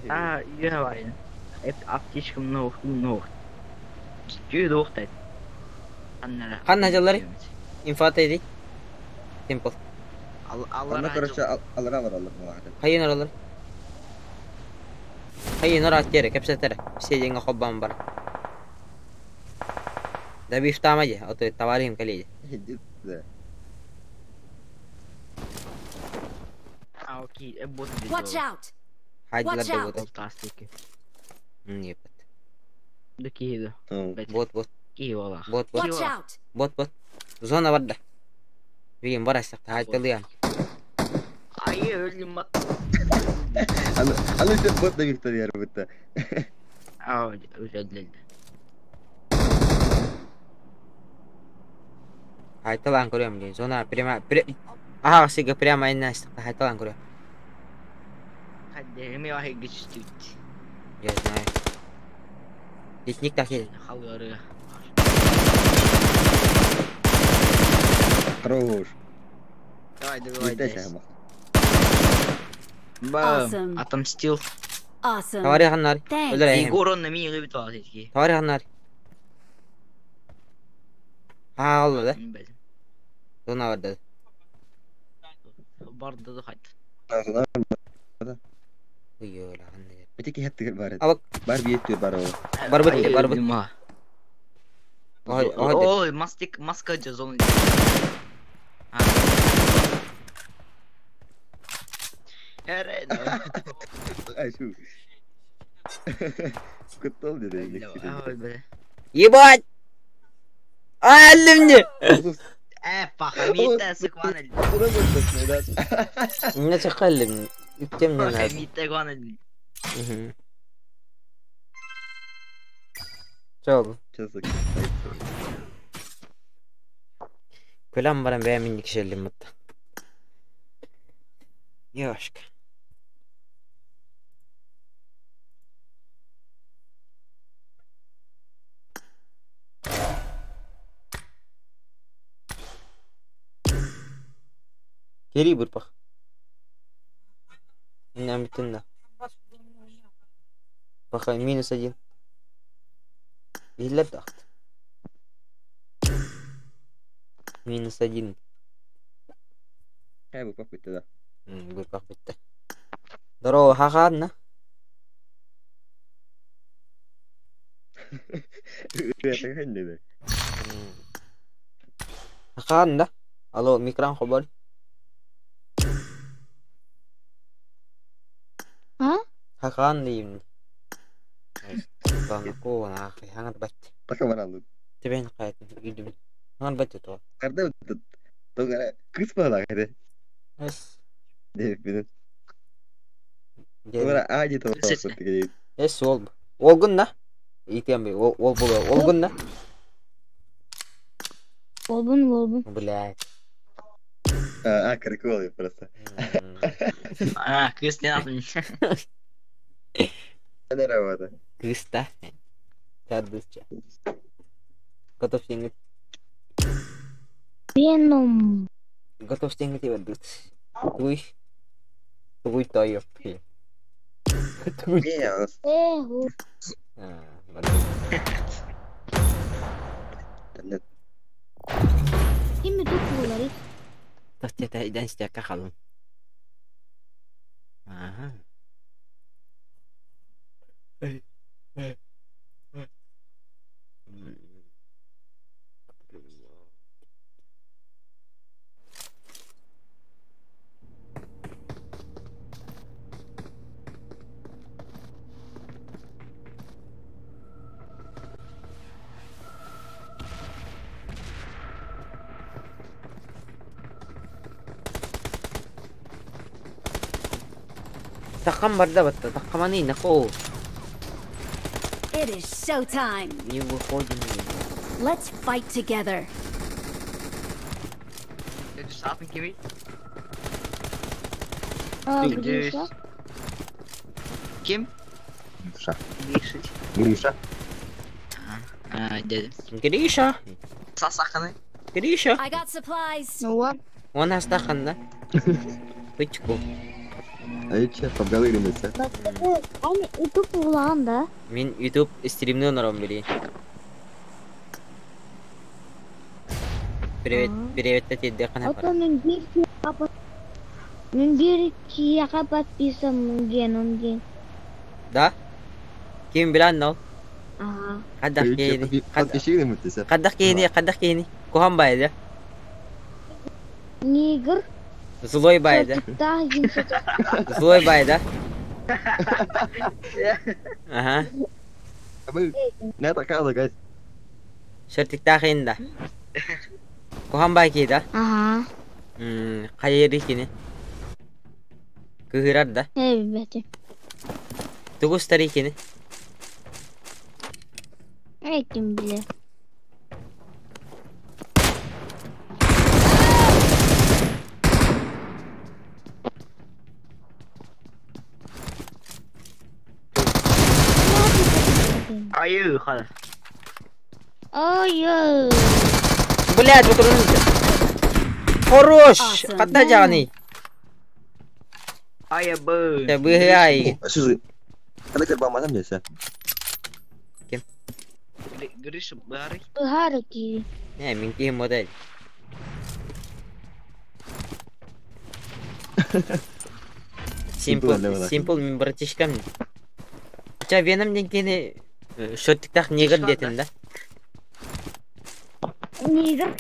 А, я вайн. Это аптечка много, много. Чё дохтать? Ханна жаллары? Инфата иди. Simple. Ана, короче, алар алар алар. Хайын оралар. Хайын ора тере, кепсетере. Все деньги хоббам бар. Да бифтама же, а то товарищ каледи. Иди сюда. А, окей, бот Watch out! Хайдылар Watch да out. бот. Тастыки. Нет. Да киһи Ну, Бот, бот, Киһи ола. бот, бот, Watch out! бот, бот. Зона барда. Бигин бар астакта хайдылыям. Ай, өлүм. Аны аны сен бот да Виктория бутта. А, уже длил. Хайдылан көрөм ден. Зона прямо Ага, сига прямо инна астакта хайдылан көрөм. Хадде, эми вахи гичтүт. Я знаю. Лесник так едет. Халгары. Хорош. Давай, давай. Летайся, Амах. Бам. Awesome. Отомстил. Awesome! Товарищ Ханнар. Thanks. Өлөр эм. Егор он на меня любит лазить. Товарищ Ханнар. А, алды да. Зона бар да. Барды да хайт. Ой, ой, Ханнар. Битеки хаттыгыр бар. Абак. Бар биеттür бар ол. Бар бит, бар бит. Ой, ой. Ой, мастик, маска жазон. Ай, шу. Куттал деди. Ебать! Аллы мне! Пахамита сыкван. Не чахаллим. Үктем не надо. Пахамита гуан. Угу. Чол. Күләм баран бэйэм инник шеллим мытта. Ёшка. Кери бырпах. Нам Пока -1. Биллэр дахт. -1. Хай бырпах бүттэ да. Бырпах бүттэ. Здорово, ха-ха, Хахан да? Алло, микрон хобор. А? Хахан деймин. Ку нахуй, хангар бат. Такамаралды. Тебен кайтын үйдүм. Хангар бат то. Карда тогара кыс бала кеде. Эс. Деп билин. Тогара ади то деген. Эс ол. Олгун да. Итем би, ол ол боло. Олгун да. Олбун, олбун. Блядь. А, карколы просто. А, кыс не надо. Это работа. Кыс да. Тадысча. Готов сеңет. Веном. Готов сеңет деп дыц. Туй. Туй тойып. Туй. Эх. А, Ким тут говорит? Тастета иден стяка халын. Ага. Такам барда батта, такаманы нако. It is showtime. Не выходим. Let's fight together. Дядя А, Гриша? Кем? Гриша. Гриша. Гриша. А, дядя. Гриша. Сасаханы. Гриша. I got supplies. Ну Он астахан, да? Пычку. А че, побгалырымыз. Он YouTube булан да? Мен YouTube стримни онором били. Привет, привет, тетя, кана А то мен бир мен бир кияга подписан ген он ген. Да? Ким билан но? Ага. Кадах кейни. Подписчик Кадах кейни, кадах кейни. Кухан байды. Нигр. Злой байды. Злой байды. Ага. Не такая гайс. Шертиктах да. Кухан бай да? Ага. Хайыр кини. Кыһырар да. Evet. Тугустар кини. Ким биле. Аю, хана. Ой. Блядь, вот он. Хорош! Ката жаны. Ая бы. Та быгай. Слушай, когда тебя мама здесь? Кем? Гриша, бары. Быгарки. Не, мен кем модель. Simple, simple мен братишкам. Ча веном деңкени шоттиктах негр детим да? Негр.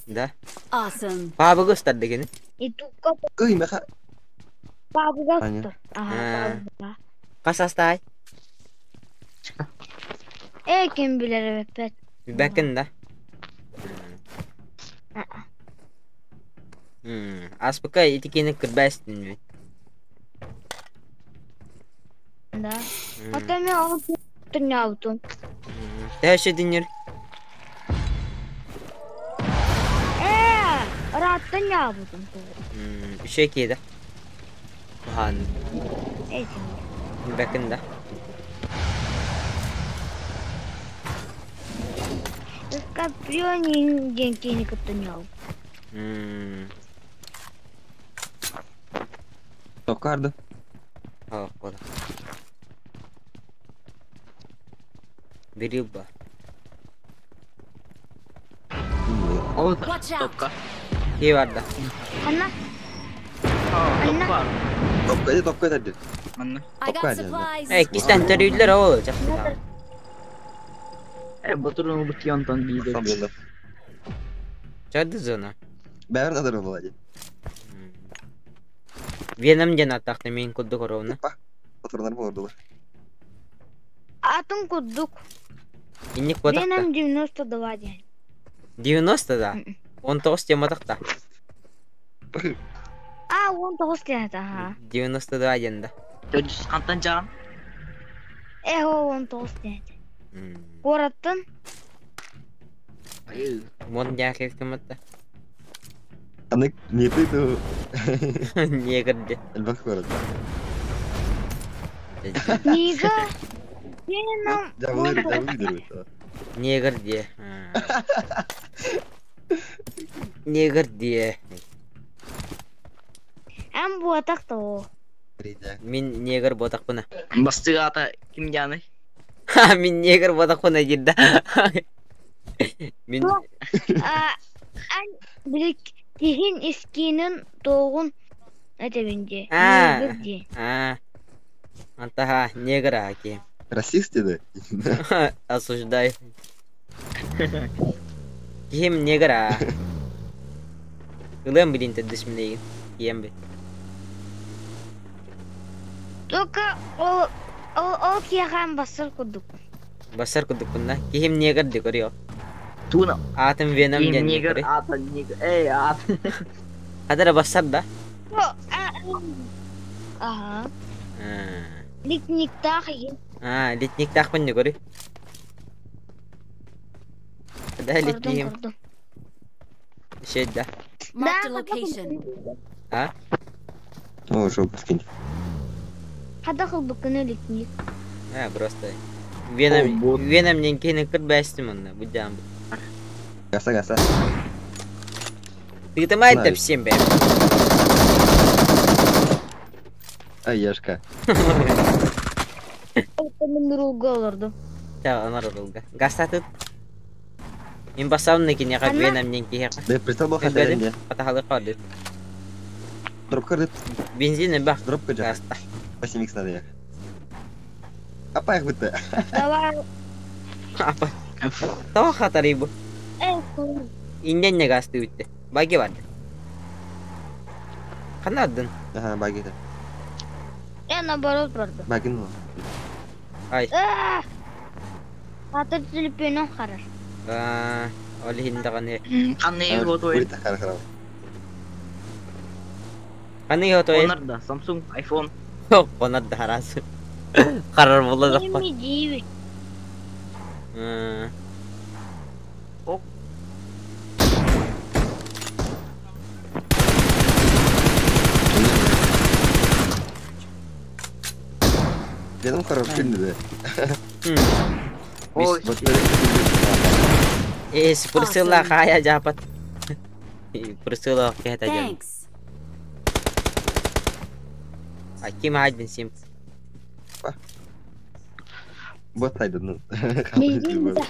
Да. Awesome. Пабы гостар дегени. И тука. Ой, маха. Пабы гостар. Ага. Касастай. Э, кем билер эпет. Бәкин да. Аспыка ити кини кырбаастын Да. Оттон мен ол тыннаабытым. Төһө динер? Ээ, ырааттан ньаабытым. Үчүгэй киһи да. Хаан. Этим. Бэкин да. Скорпионин диэн киһини кытта ньаабыт. Токкарды. Oh, кода. Бери ба. Ол Watch out. топка. Кии барда. Анна, Топка бар. Топка эди топка эдерди. Манна. I got Топка эди. supplies. Э, кистен төрүүллэр ол жакшы. Э, батырын убут янтан биде. Сам билdim. Чады зона. Бәрін адыр болады. Веном ден атақты мен кудду коровна. Патрондар болдулар. атын курдук. Инник бодақта. Веном 92 ден. 90 да. 19 тем бодақта. А, 19 ден, ага. 92 ден да. Төрүс кантан жаган. Э, о, 19 ден. Городтан Мон жакы кыматта. Аны не ты ту. Негр де. Элбах көрөт. Нига. Веном Жабылыр, жабылыр. Негр де. Негр де. Әм буатақ та о. Мин негр бодақпына. Бастыга ата ким жаны? Ха, мин негр бодақпына деді. Мин Ан билик тихин искинин тоғун этебинде. А. Негр де. А. Антаха, негр аки. Расист деді. Осуждаю. Ким негр а? Ылым билин теддиш минейин. Кием би. Только ол ол ол кихан басыр кудук. Басар кудукунна. Ким негр де көрüyor. Туна. Атым Веном Ким ден негр көрüyor. ата негр. Эй, ат. Хадара басар да. Ага. Ликниктах ен. А, литник тахпын не көрüyor. Да Көрдüm литнигим. көрдüm. Şey да. Marked a location. А? О, жопу скинь. Хада хылбыкыны ликник. А, просто. Веном, О, вот. Веном ден кени кырбастым онна. Будям. Гаса, гаса. Ты там Знаю. это всем бе. Ай, Яшка. Мен рулга олорду. Та, анар рулга. Гастатыт. Мен басамын екен яқа Ана? Веном ден кеге. Бе, прицел был Бе, хатаренде. Атахалы қалды. Дропка дед. Бензин бах. Дропка жақ. Гаста. 8x надо я. Апа бітті. Давай. Апа. Тава хатары бу. Э, Иннен не гасты үтті. Баги барды. Қанадын. Ага, баги да. Я наоборот барды. Баги ну. Ай. Хатыр телефонун харар. А, Ол хиндаганы. Кандай вот ой. Улита хара хара. Қаны хотой. Онар да Samsung, iPhone. Қонад харасы. Қарар болды да қой. Эми 9. Оп. Benim харар күнді де. Ой, Вот Эс, Priscilla kaya dapat. Priscilla kaya tayo. Thanks. Ким хайден сим. Вот хайдын. Бензин бітті.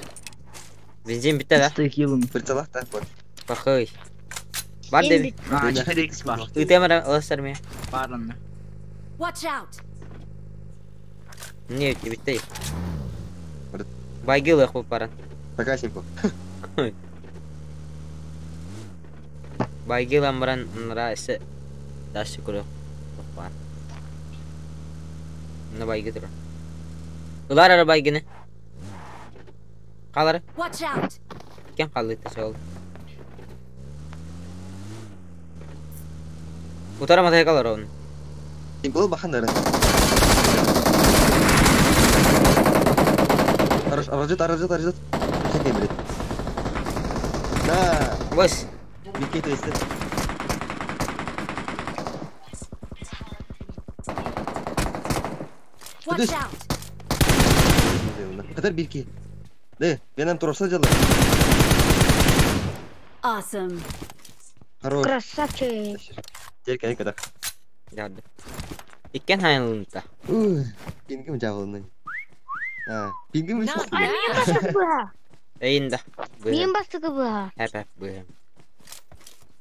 Бензин бітті да? Стык йылым. Прицелах та вот. Бахый. Бар Бензин деп. А, 4x бар. Үтемір алыстар ме? Бар анда. Watch out. Не өтті бітті. Бар. Байгил оқып баран. Пока симпл. Байгил амран нра эсе дальше көрө. Бар. Мына байги тур. Улар ара байгини. Қалары. Watch out. Кем қалды сол. Утара матайкалар он. Симпл бахан дары. Хорош, аражыт, аражыт, аражыт. Чекай, блядь. На! Быс. Бикет өсті. Watch out! Катар бирки. Да, Веном турса дела. Awesome. Хорош. Красавчик. Теперь кай кадак. Ярды. Иккен хайылынта. Пингим жабылны. А, пингим Not үш. bad. Быһа. Эйинда. Мин бастыкы быһа. Хэп хэп быһым.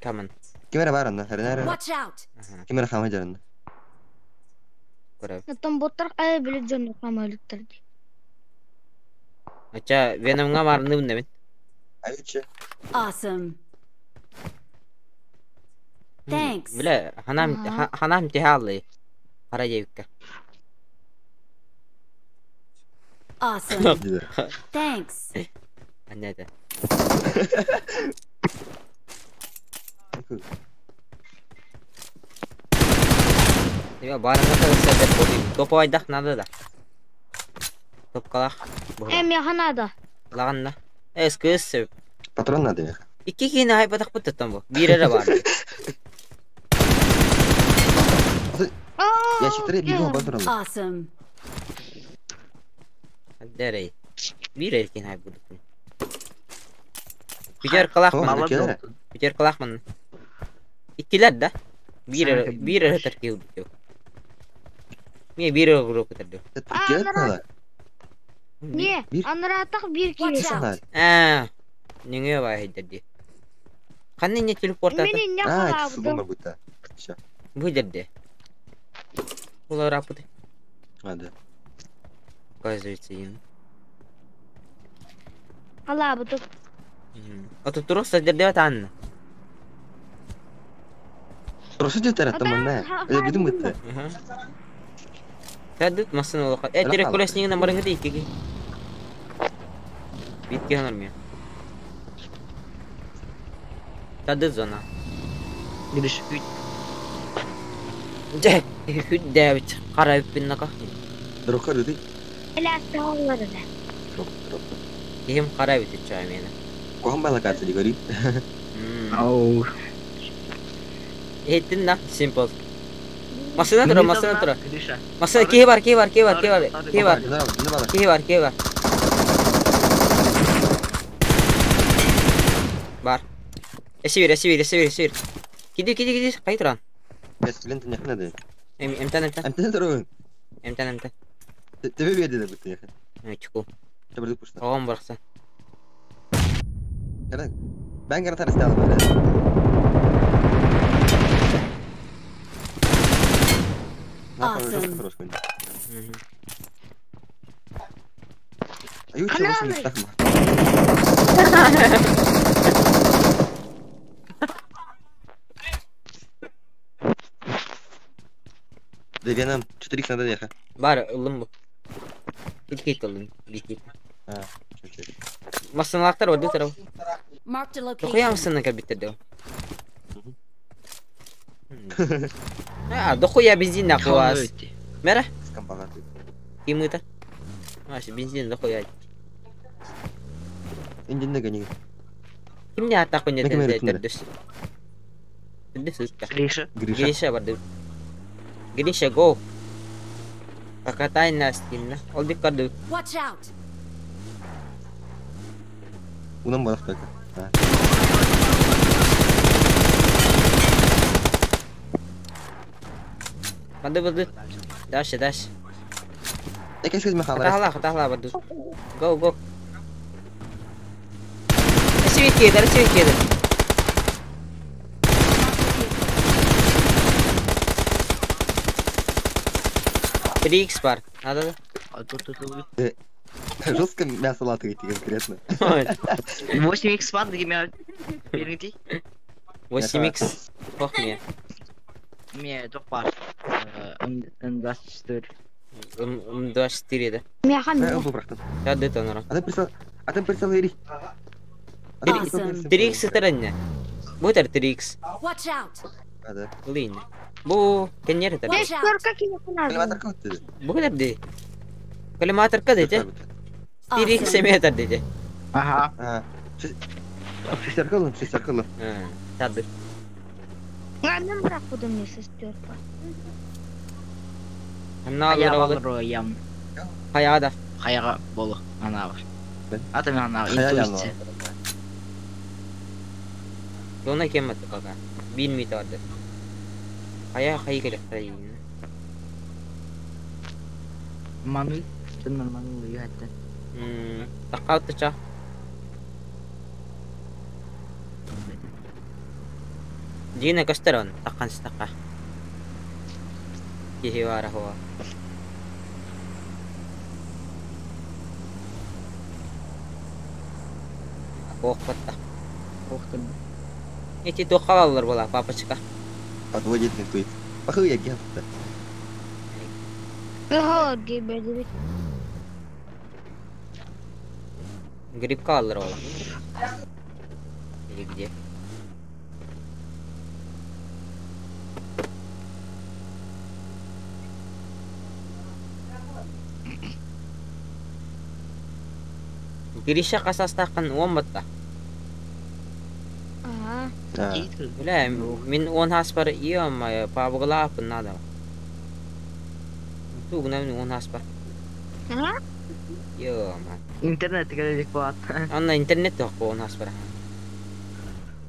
Камын. Кемера бар анда, хәренә. Watch out! Кемера хама жарында. Көрөп. Оттон боттар ай биле дьон хамалыктар ди. Ача Веномга марныбын да мен. Айчы. Awesome. Thanks. Биле ханам ханам техаллы. Кара жебикке. Awesome. Thanks. Аннеде. Я барымга тагысса деп болдum. Топ айдах надо да. Топ калах. Эм яханада. Лаганна. Эс кыз. Патрон надо я. Икки кийин айбатак буттан бу. Бир эре бар. Я считаю, бигом патрон. Awesome. Дерей. Бир эркин айбудук. Питер калахман. Молодой. Питер калахман. Иккилер да. Бир бир эре терки. Мен бир эре группа терди. Келет надо. Не, анаратах бир Watch киһи. out! Аа. Неңе бар хидерди. Ханны не телепорт ата. Мин не А, это халабдым. сугумар будто. Всё. Бу жерде. Булар апыты. А, да. Оказывается, им. Халабдым. А тут просто жерде атанна. Просто жетер аттым мына. Э, бидим битти. Тәддүт масын олоқа. Э, терек колесниңен барыңы да икеге. Битке ханар Тәддүт зона. Гриш, үт. Жә, хүддәбит. Кара үппин нака. Дрока деди. Эля сааллары да. Дроп, дроп. Кихим кара бит чай мени. Кохан бала катсы дигори. Ау. Эттин на, simple. Масына тура, масына тура. Гриша. Масына кихи бар, кихи бар, кихи бар, кихи бар, кихи бар. Кихи бар, кихи бар. Бар. Эси бир, эси бир, эси бир, эси бир. Киди, киди, киди, кай туран? Бес лента не хнады. Эм, эмтен, эмтен. Эмтен турун. Эмтен, эмтен. Тебе берди да битти. Чуку. Тебердик пушта. Оғым барса. Кара. Бен гара тарыс алып бere. Awesome. Хорош конь. Аю чего с ним так Да Веном, 4 надо ехать. Бар, ылым бу. Илкейт ылым, бикейт. А, Масыналактар бар, дүтер. Marked a Дохуя location. масына кабиттерде. А, дохуя бензин на класс. Мера? Ким это? Аш, бензин дохуя. Индин гони. Ким не атаку не Мекеме тердүс. ритмде. Тердүс ытта. Гриша. Гриша. Гриша барды. Гриша, go. Покатай нас, Тина. Олдик карды. Watch out! Унан балак только. А. Барды барды. Дальше, дальше. Эке сказ махалар. Хатахла, хатахла барды. Go, go. Эсивит кедер, эсивит кедер. Три икс бар. Надо да? А тут тут тут. Жестко мясо латы конкретно. 8 икс пан деген беріңдей. 8 икс. Ох мне. Ме тоқ бар. М24. М24 да. Мяхан. Мен бұл бірақтан. Да, да, нора. Адам прицел, адам прицел бери. Awesome. 3 икс таранне. Будет 3 икс. Watch out! А, да. Лин. Бу кэннер этэр. Watch out! Шестерка киһиэхэ наада. Коллиматорка ыттыды. Бу кэлэр Коллиматорка дете. Тирик Awesome. семетер дете. Ага. А, Шестерка ылын, шестерка ылын. Тады. Ладно, бырахпытым мне шестерка. Анна Хайа алыр балыр ям. Хаяда. Хаяга болу. Ана бар. Ben? Ата мен ана Хайа интуиция. Дона кеммет кака. Бин митарды. Хая хай келе хай. Ману. Чыннан ману юхатта. Таккаутча. Дина кастерон таккан стакка. Кихи вара хуа. Охпатта. Охтым. Эти тохалалар була папочка. Подводит интуит. Пахы я гент. Ага, гибель. Грибка аллар була. Или где? Гриша касастакын он батта. Ага. Бля, мин он хаспар иом пабыглаапын надо. Тугна мин он хаспар. Ага. Йома. Интернет келелик болат. Анна интернет yok он хаспар.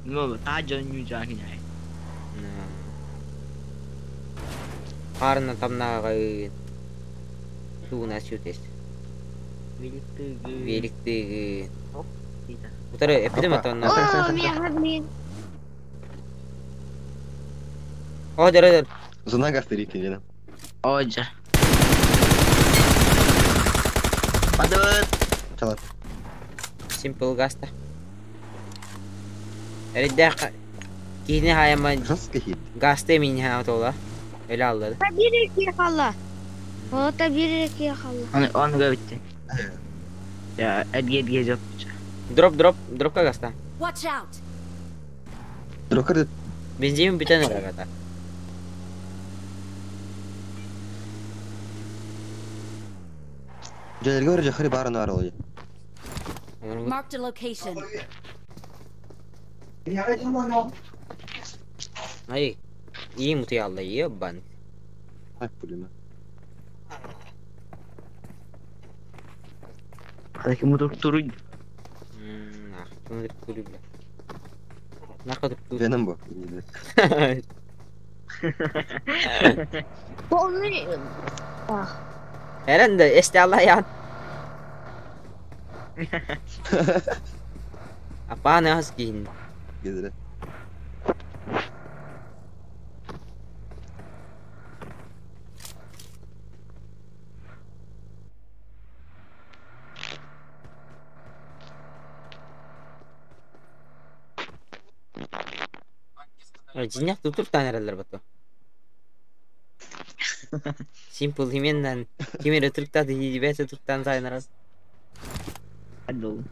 Ну, та жон ню жан кинай. Карна тамнага тугна сютес. Великтыгы. Великтыгы. Дита. Утары эпидем Опа. атанна. О, мега, блин. О, дер дер. Зона гастырик дедим. Ожа. Падывыт. Чалат. Simple гаста. Эридде кихни хайама Жесткий хит. гасты мин хаатола. Öyle аллады. Та бир iki хала. О, та бир iki хала. Оны оны göbүттү. Я эдге эдге жок. Дроп дроп дропка гаста. Watch out! Дрокер Бензин бүтән рагата. Жөнелге бар жахари барын бар ол. Marked a location. Ay. İyi mutu aldı iyi ben. Ay пулема. Хаки мутур туруй. Nah, kulüble. Ne kadar Веном бу. Полный. Eren de este Allah ya. Apa ne has giyin. Gezire. Cinyak tutup tanereler batu. Simple himenden kimere Türk'ten hibete Türk'ten sayınır. Адыл.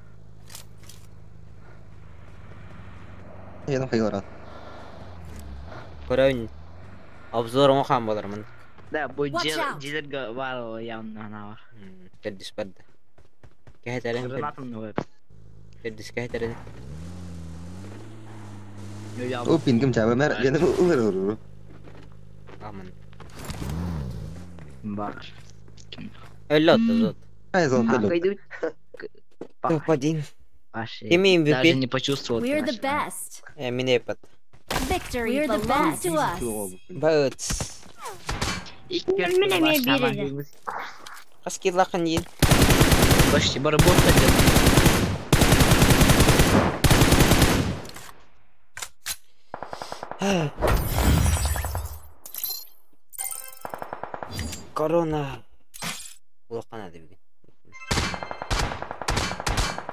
Яным хайгылар. Көрөйүн. Обзор оңхан болармын. Да, бу Watch жер out. жерлерге бар явно ана бар. Пердис барда. Кәһәтәрен Гранатым нуып. пердис кәһәтәрен. О пингим чабы мэр веном улыр улыр. Амын. Бар. Öyle отты зот. Ай зон дөлө. Пойду. Топ-1. Вообще. Кими MVP? Даже не почувствовал. We're the best. Мин эпат. Victory belongs to us. Баыт. Мен эме бирде. Кас киллакын йин. Почти баработ хотел. Корона. Улахан ады бүгін.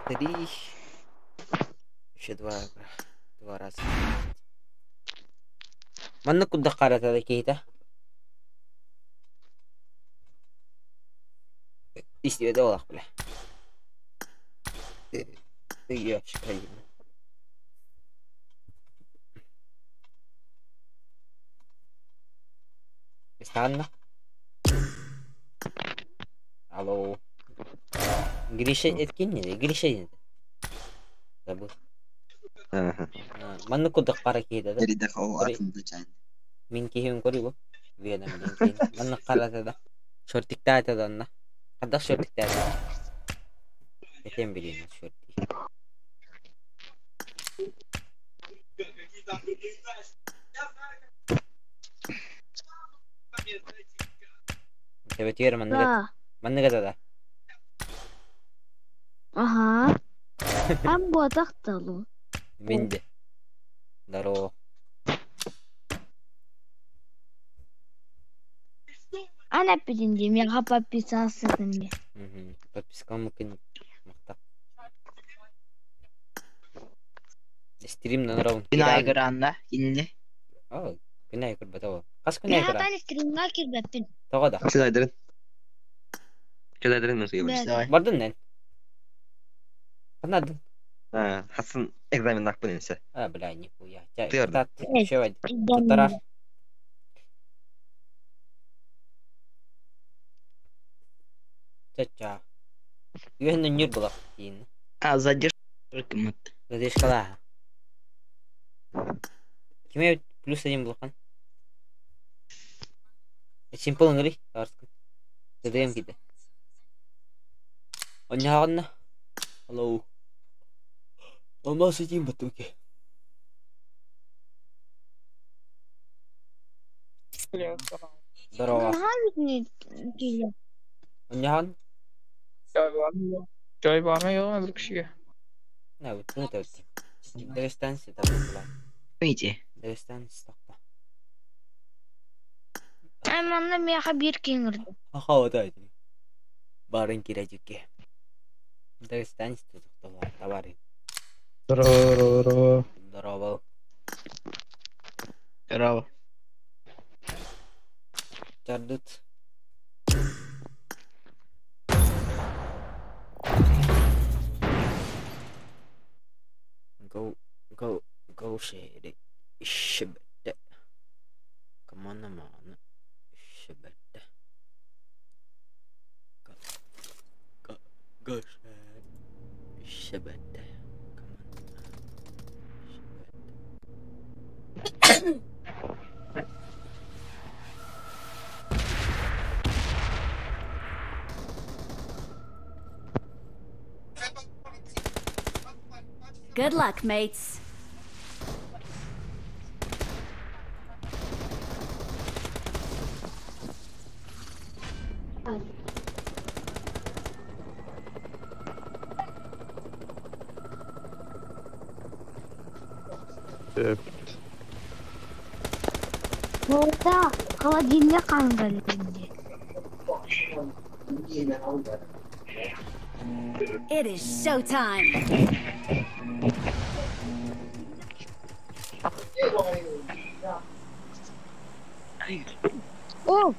Три. Еще два. Два раза. Манна кудда каратада кейта. Истибеде олақ біле. Үйе шықайын. Странно. Алло. Гриша эткин не? Гриша не? Забыл. Ага. Манны кудак кара киһи да. Эридэх ол атын да чайн. Мин киһим көрүгү. Веном дин киһи. Манны карата да. Шортиктаата да онна. Хадах шортиктаата. Этем билин шортик. Тебетиер манныга Да. манныга да. Ага. Ам буотахталу. Минде. Здорово. Ана пидинди, мега подписался мне. Мгм. Подписка мукин махта. Стрим на ровно. Күн айгыранна кинини. О, күн айгыр бата. Кас күн айгыр. Мега стримга кирбеппин. Того да. Чыдайдырын. Чыдайдырын мен суйбын. Давай. Бардын нен. Канадын. А, хасын экзамен накпын инсе. А, бля, нихуя. Твердо. Тат, еще Туттарар. Ча-ча. Үйәнні нүр бұлақ дейін. А задержка кымат. Задержкала. Киме плюс один бұлқан? Симпл ыңыры, тарскын. ДДМ киді. Оняғынна. Алло. Алмас етейін баттым ке. Здорово. Оняғын? Joy barma yo'q bir kishiga. На, вот это вот. Дагестанцы там была. Видите? Дагестанцы тақта. Айманна меха бир кеңірді. Аха, вот это. Барын кирәҗүккә. Дагестанец тотыктылар, товары. Здорово, здорово. Здорово. Здорово. Чардут. Go, go, go, shit. Shit. Come on, come on. Shit. Go, go, go, shit. Shit. Come on. Shit. Good luck, mates. Orada холодильник қаңғалінде. It is showtime. О,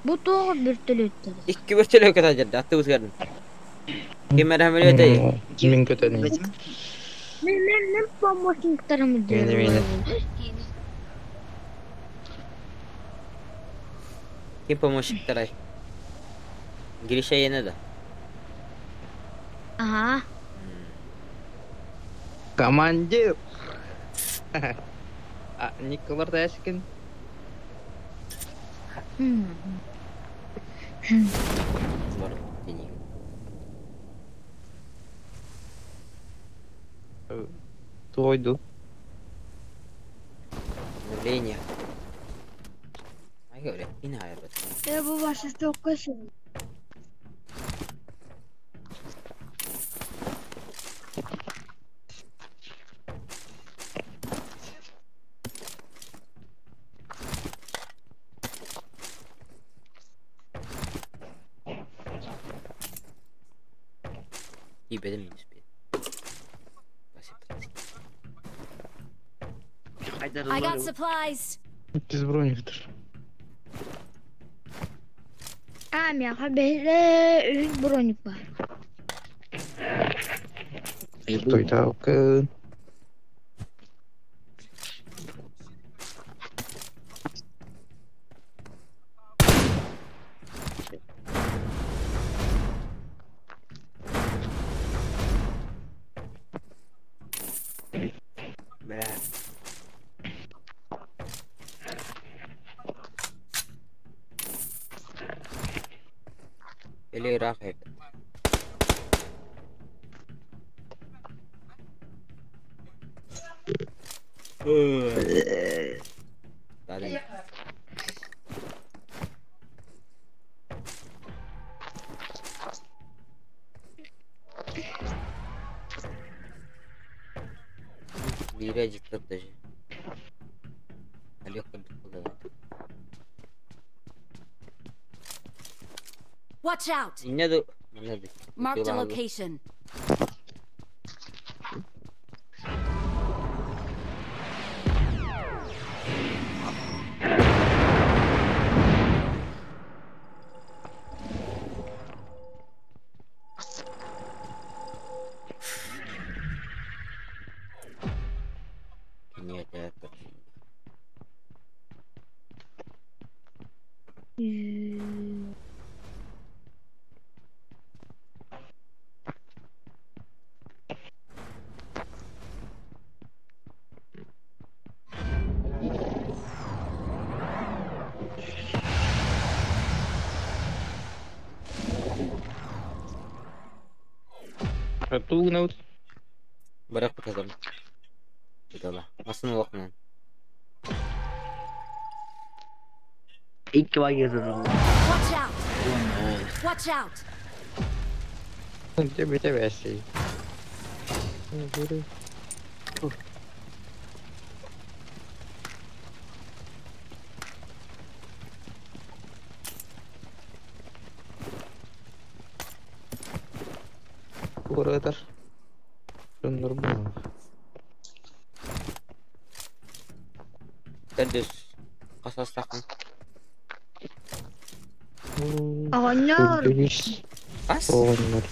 bu тоғы бір төлөттір. Икки бир төлөй көтө жерде, атты өзгердим. Ким эрәмеле өтөй. Мен көтөнүм. Мен мен мен помощниктарым Мени, мени. Ким помощниктар? Гриша ене да. Ага. Командир. А, Николар Дашкин. Бар денег. Тойду. Обновление. Ай, говорят, пинаю. Bu başı çok kötü. И бедем не успеет. I got supplies. Без брониктер. А, меха бәле үз броник бар. Той Бля. Или ыраах эбит. Далее. Биирэ дьиктэр даже. Олег курдук Watch out! Инне ду манна ду. Marked a location. Нет, это. Тугнут. Барак показал. Бутала. Масын улакман. Икки var Watch out! Watch out! Тебе тебе си. Куратор. Нормально. Төрдүс. Касастакын. Оҕонньор. Ас. Оҕонньор.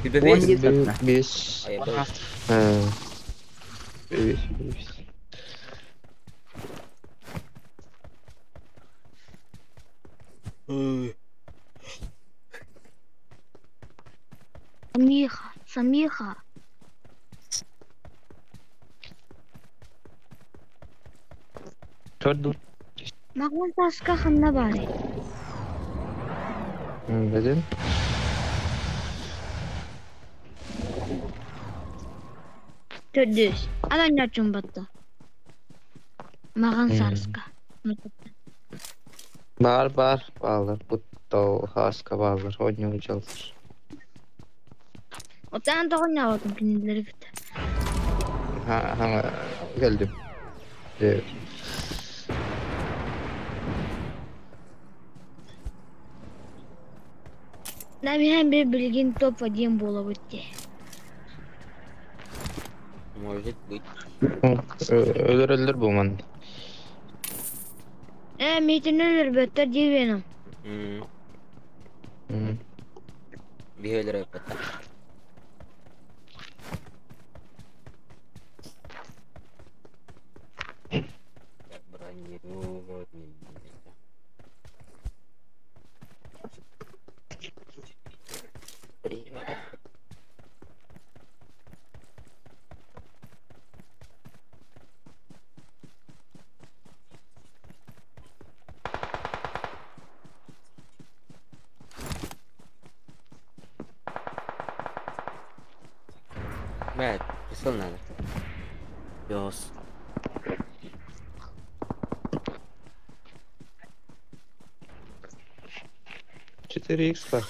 Бес. Бес. Бес. Бес. Самиха, Самиха. Төрдү. Маҕан таска ханна баарый? Беден. Төрдүс. Анан чумбатта. Маҕан сааска. Бар бар балар. Бутто хаска балар. Ойнуу жалсыр. Отан тоҕонньоотум кинилэри кытта. Ха ха geldim. Evet. Намиһэн бир билигин топ один буолабыт дии. Может быть. Өлөр өлөр бу ман. Э, миитин өлөрбөттөр диибиэним. Биһи өлөр өппөттөр. Так, бронировать нельзя. Привет. Блядь, прицел надо. Пёс. Четыре икс бар.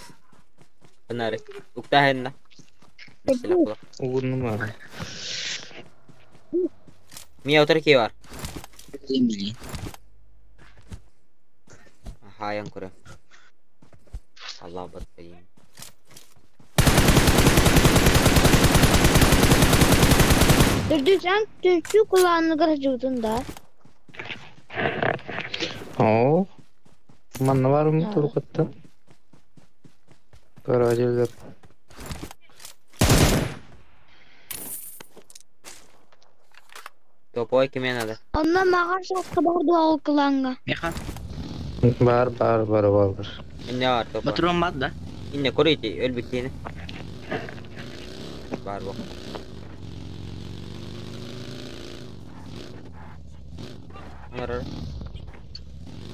Фонарик. Уктахенна. Угун бар. Мия утар бар. Хаян көрө. Алла баттайын. Төрдүс эн түнчү кулааныгар жуутун да. Оо. Манна бар mı тургатта? Карадилер. Топой киме надо. Онно маҕан сааска бар дуо ол кулааҥҥа? Меха. Бар бар бар бар. Инне бар топой. Батырым бар да. Инне көрүйти өлбүттиини. Бар бу. Олорор.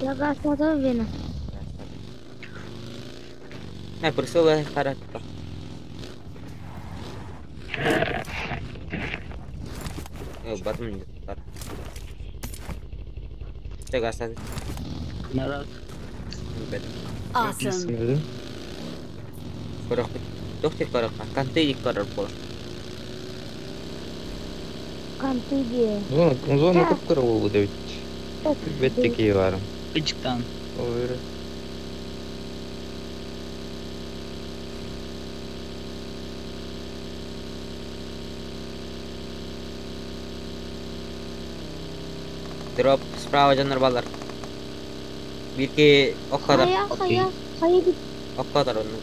Гаслата Вена. Не, присыла характер. Батым бар. Чэ гастады. Народ. Awesome. Көрөх. Доктор көрөх. Канты көрөр бол. Канты дии. Зона, зона кып-кыра буолбут эбит. Бэтте киһи баарым. Ычыктан. Ой, Дроп справа дьоннор баллар. Биир окко Хайа, хайа, хайа бит. Окко онну.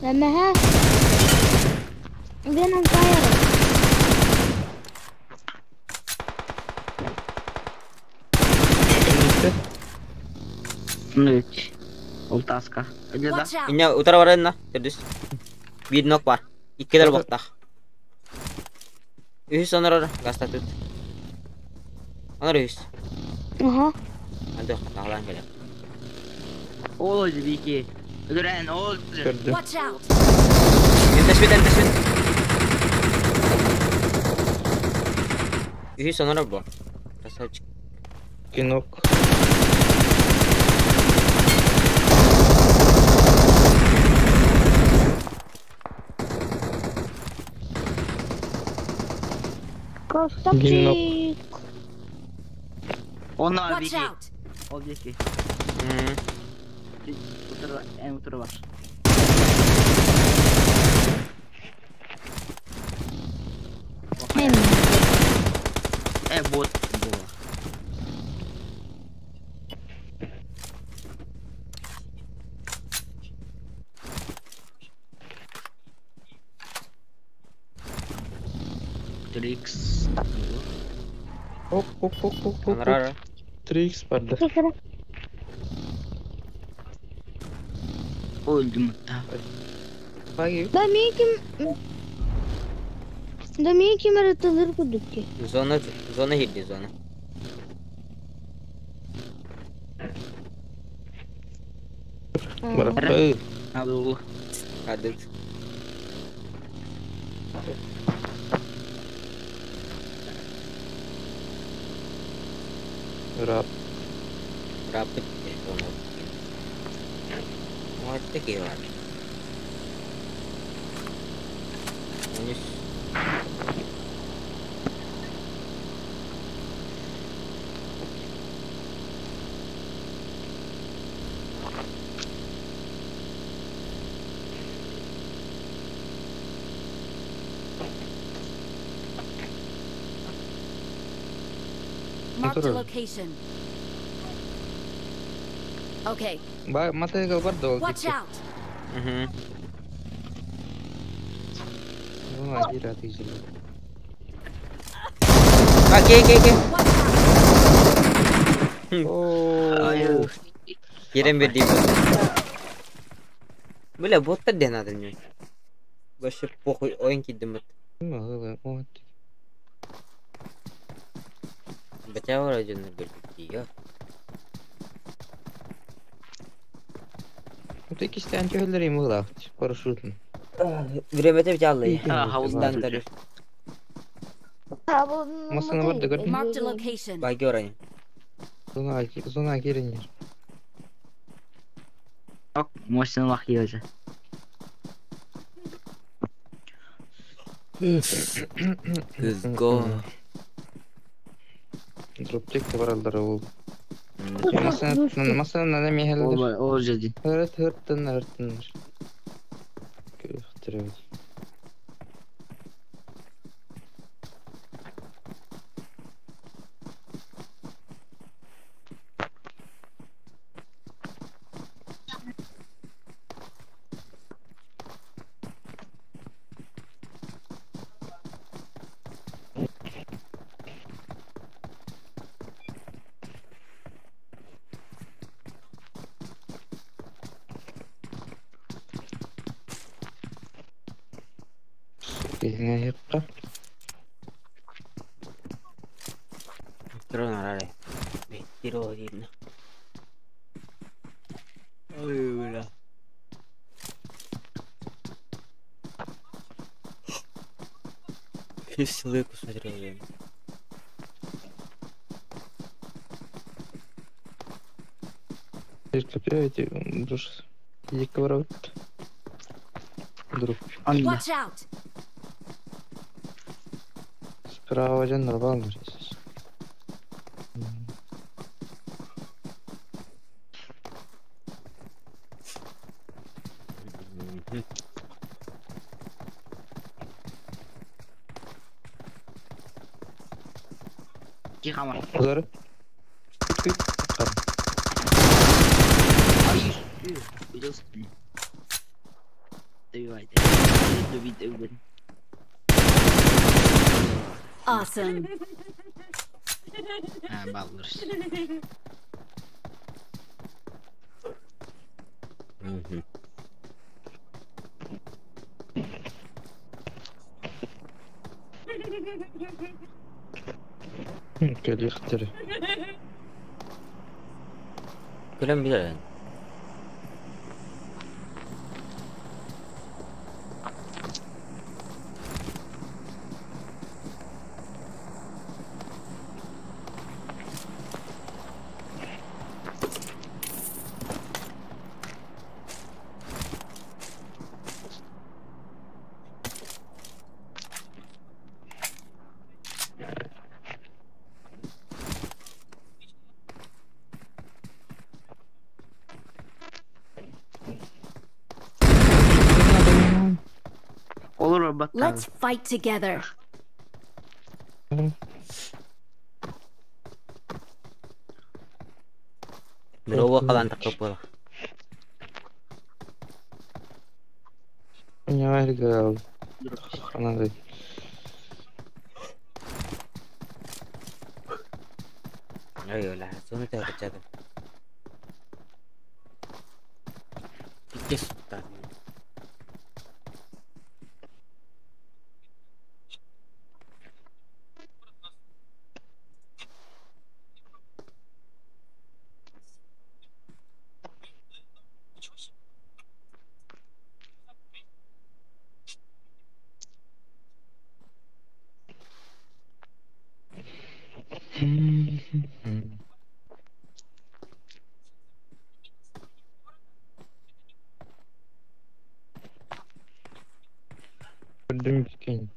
Лэмэһэ. Вена фаер. Үч. Ол таска. Öyle да. Watch out! Инне утара барынна. Төрдүс. Биир нок бар. Иккилер бактах. Үһүс онорор гастатыт. Онор үһүс. Аха. Анда тағлан келе. Ол öldü bir iki. Öldüren ol. Көрдүм. Watch out! Энтэшпит, энтэшпит. Үһүс онорор бу. Красавчик. Кинок. Красавчик. Onlar bir Watch iki. out! Ol bir iki. Мм. Otur, en otur var. Hem. E bot. Bu. Trix. Оп, оп, оп, оп, оп. Онорор. 3x барда. Кекere. Öldüm hatta. Баги. Да мен ким... Да мен ким арытылыр кудук ки. Зона зона хирди зона. Бараппа. Hadi oğlu. Хадыт. Рап. Рапыт зона. Вот такие бар. Онус. Marked a Otur. location. Okay, Ба, матайга барда ол watch дикки. out! Мгм. Зона кире атыйжылы. Окей, окей, окей. Watch out! О. Кирен берди. Бля, боттар ден надо мне. Вообще похуй, ойын кидим. Вот. Бача вроде на бельгия. Ну ты кистен төхөлөр юм уу? Парашютын. Время тебе тялы. Ha, havuzdan Дан Masana барда көрдүм. Marked a location. Баги орани. Зона зона киренер. Bak Muhsin bak yiyordu. Let's go. Дроптек баралдар ол. Масана масана неме хелдер. Ol ol dedi. Хөрт хөрттөн хөрттөн. Көктөрөт. Киһиңе хикка. Трон арare. Беттиро диэн. Ой, бля. Ссылку смотрел, блин. Опять душ. Диковорот. Друг. Watch out! Справа один нормально. Ки хамар. Удары. Ай, видел? Добивайте. Добить, убить. Awesome. А, балларс. Кэлиэхтэрэ. Күлэн билэр. Olur bak. Let's fight together. Бирова калан такып. Не Ханады. Ой, бля, соны тәкәчәде. Икки сутта. Дым кинь.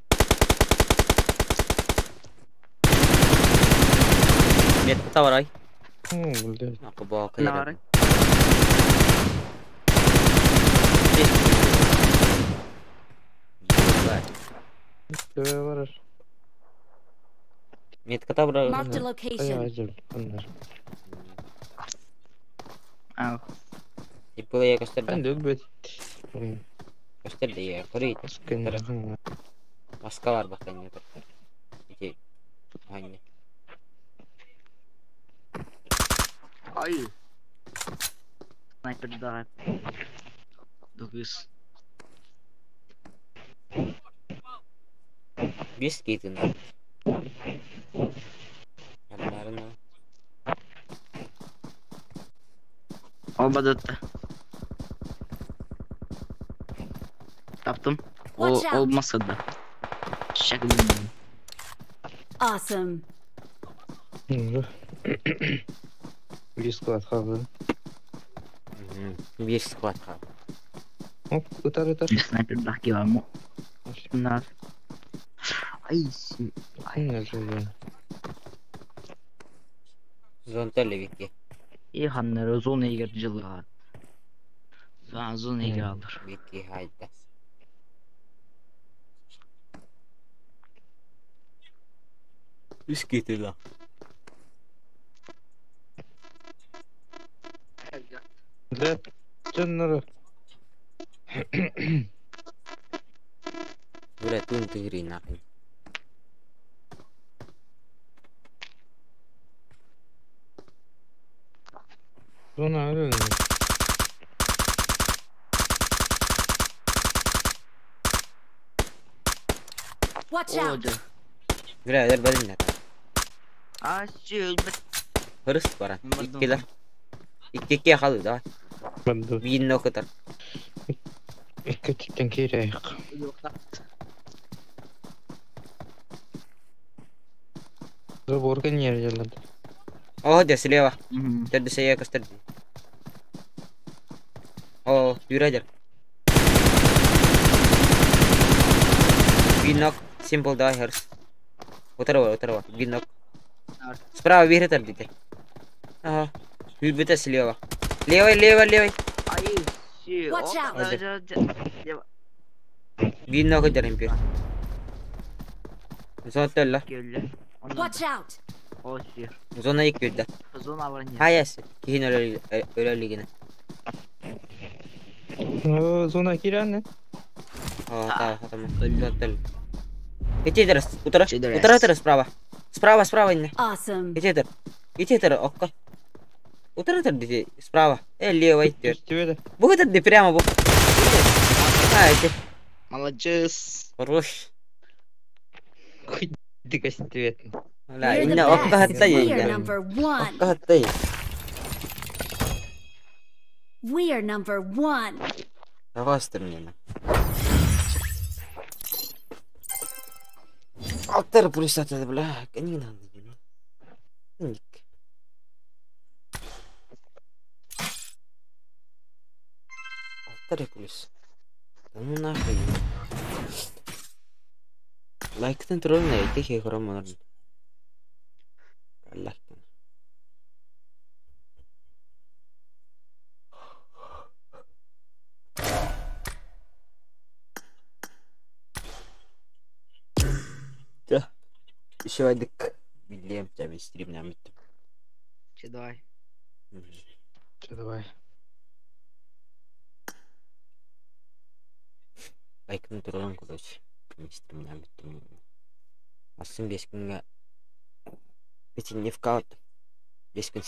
Мет таварай. О, блядь. Акыбаа Нары. Давай барар. Метка табра. Marked a location. Айыл. Аннар. А, Иппылая көстөрдө. Мен өлбөт. Көстөрдө я. Көрүй. Скин. Маска бар бакын. Ити. Ханья. Ай. Снайпер да. Дугыс. Бес кейтин. Арнарына. Оба да. Таптым. О, Watch out. olmasa da. Şaka bilmiyorum. Awesome. Bir склад қалды. Бир склад кал. Оп, ытар, ытар. Bir sniper daha var mı? Bunlar. Ay. Не живе. Зонтелли бикки. İyi hanları zona giriciler. Ben zona alır. Бикки хайда. Үс кейтин. Блядь, жоннору. Бля, тун тыгри нахуй. Зона өлөн. Watch out! Oldu. Бля, дер бадин. А, өлбөт. Хырыс баран. Бардым. Иккилэр. Икки хаlı давай. Банды. Биин окутар. Икки түттен киирээйик. Заборга не делать. О, де слева. Төрдүсэ көстөр. О, юрайдер. Бинок, симпл давай херс. Утарова, утарова, бинок. Справа вихритер дите. Ага. Бүбүтэ слева. Левый, левый, левый. Ай, Watch out. Бинок дерим бир. Зона төллө. Watch out. Зона икки Зона бар не. Hayas. Кихин өлөлүгүнэ. Зона киирэн. О, да, там. Зона төллө. Итидер, утара. Утара утара справа. Справа, справа инне. Awesome. Итидер. Итидер, окко. Утара утара дите, справа. Левый идет. Бу ди прямо бу. А, эти. Молодец. Хорош. Ты костюет. Ла, We're the инне окко best. хатта We are инне. number one. Окко хатта. We are number one. Давай мне. Алтар пулисата, бля, не надо. Ник. Алтар плюс. Да ну нахуй. Лайктан тролль на этих игром Лайктан. Да. Еще айдык. Билем тебя стрим намит. Че, давай. Че, давай. Лайктан тролль короче. Стрим намит. Асын бес күнгө печенье вкалат. Бес күн.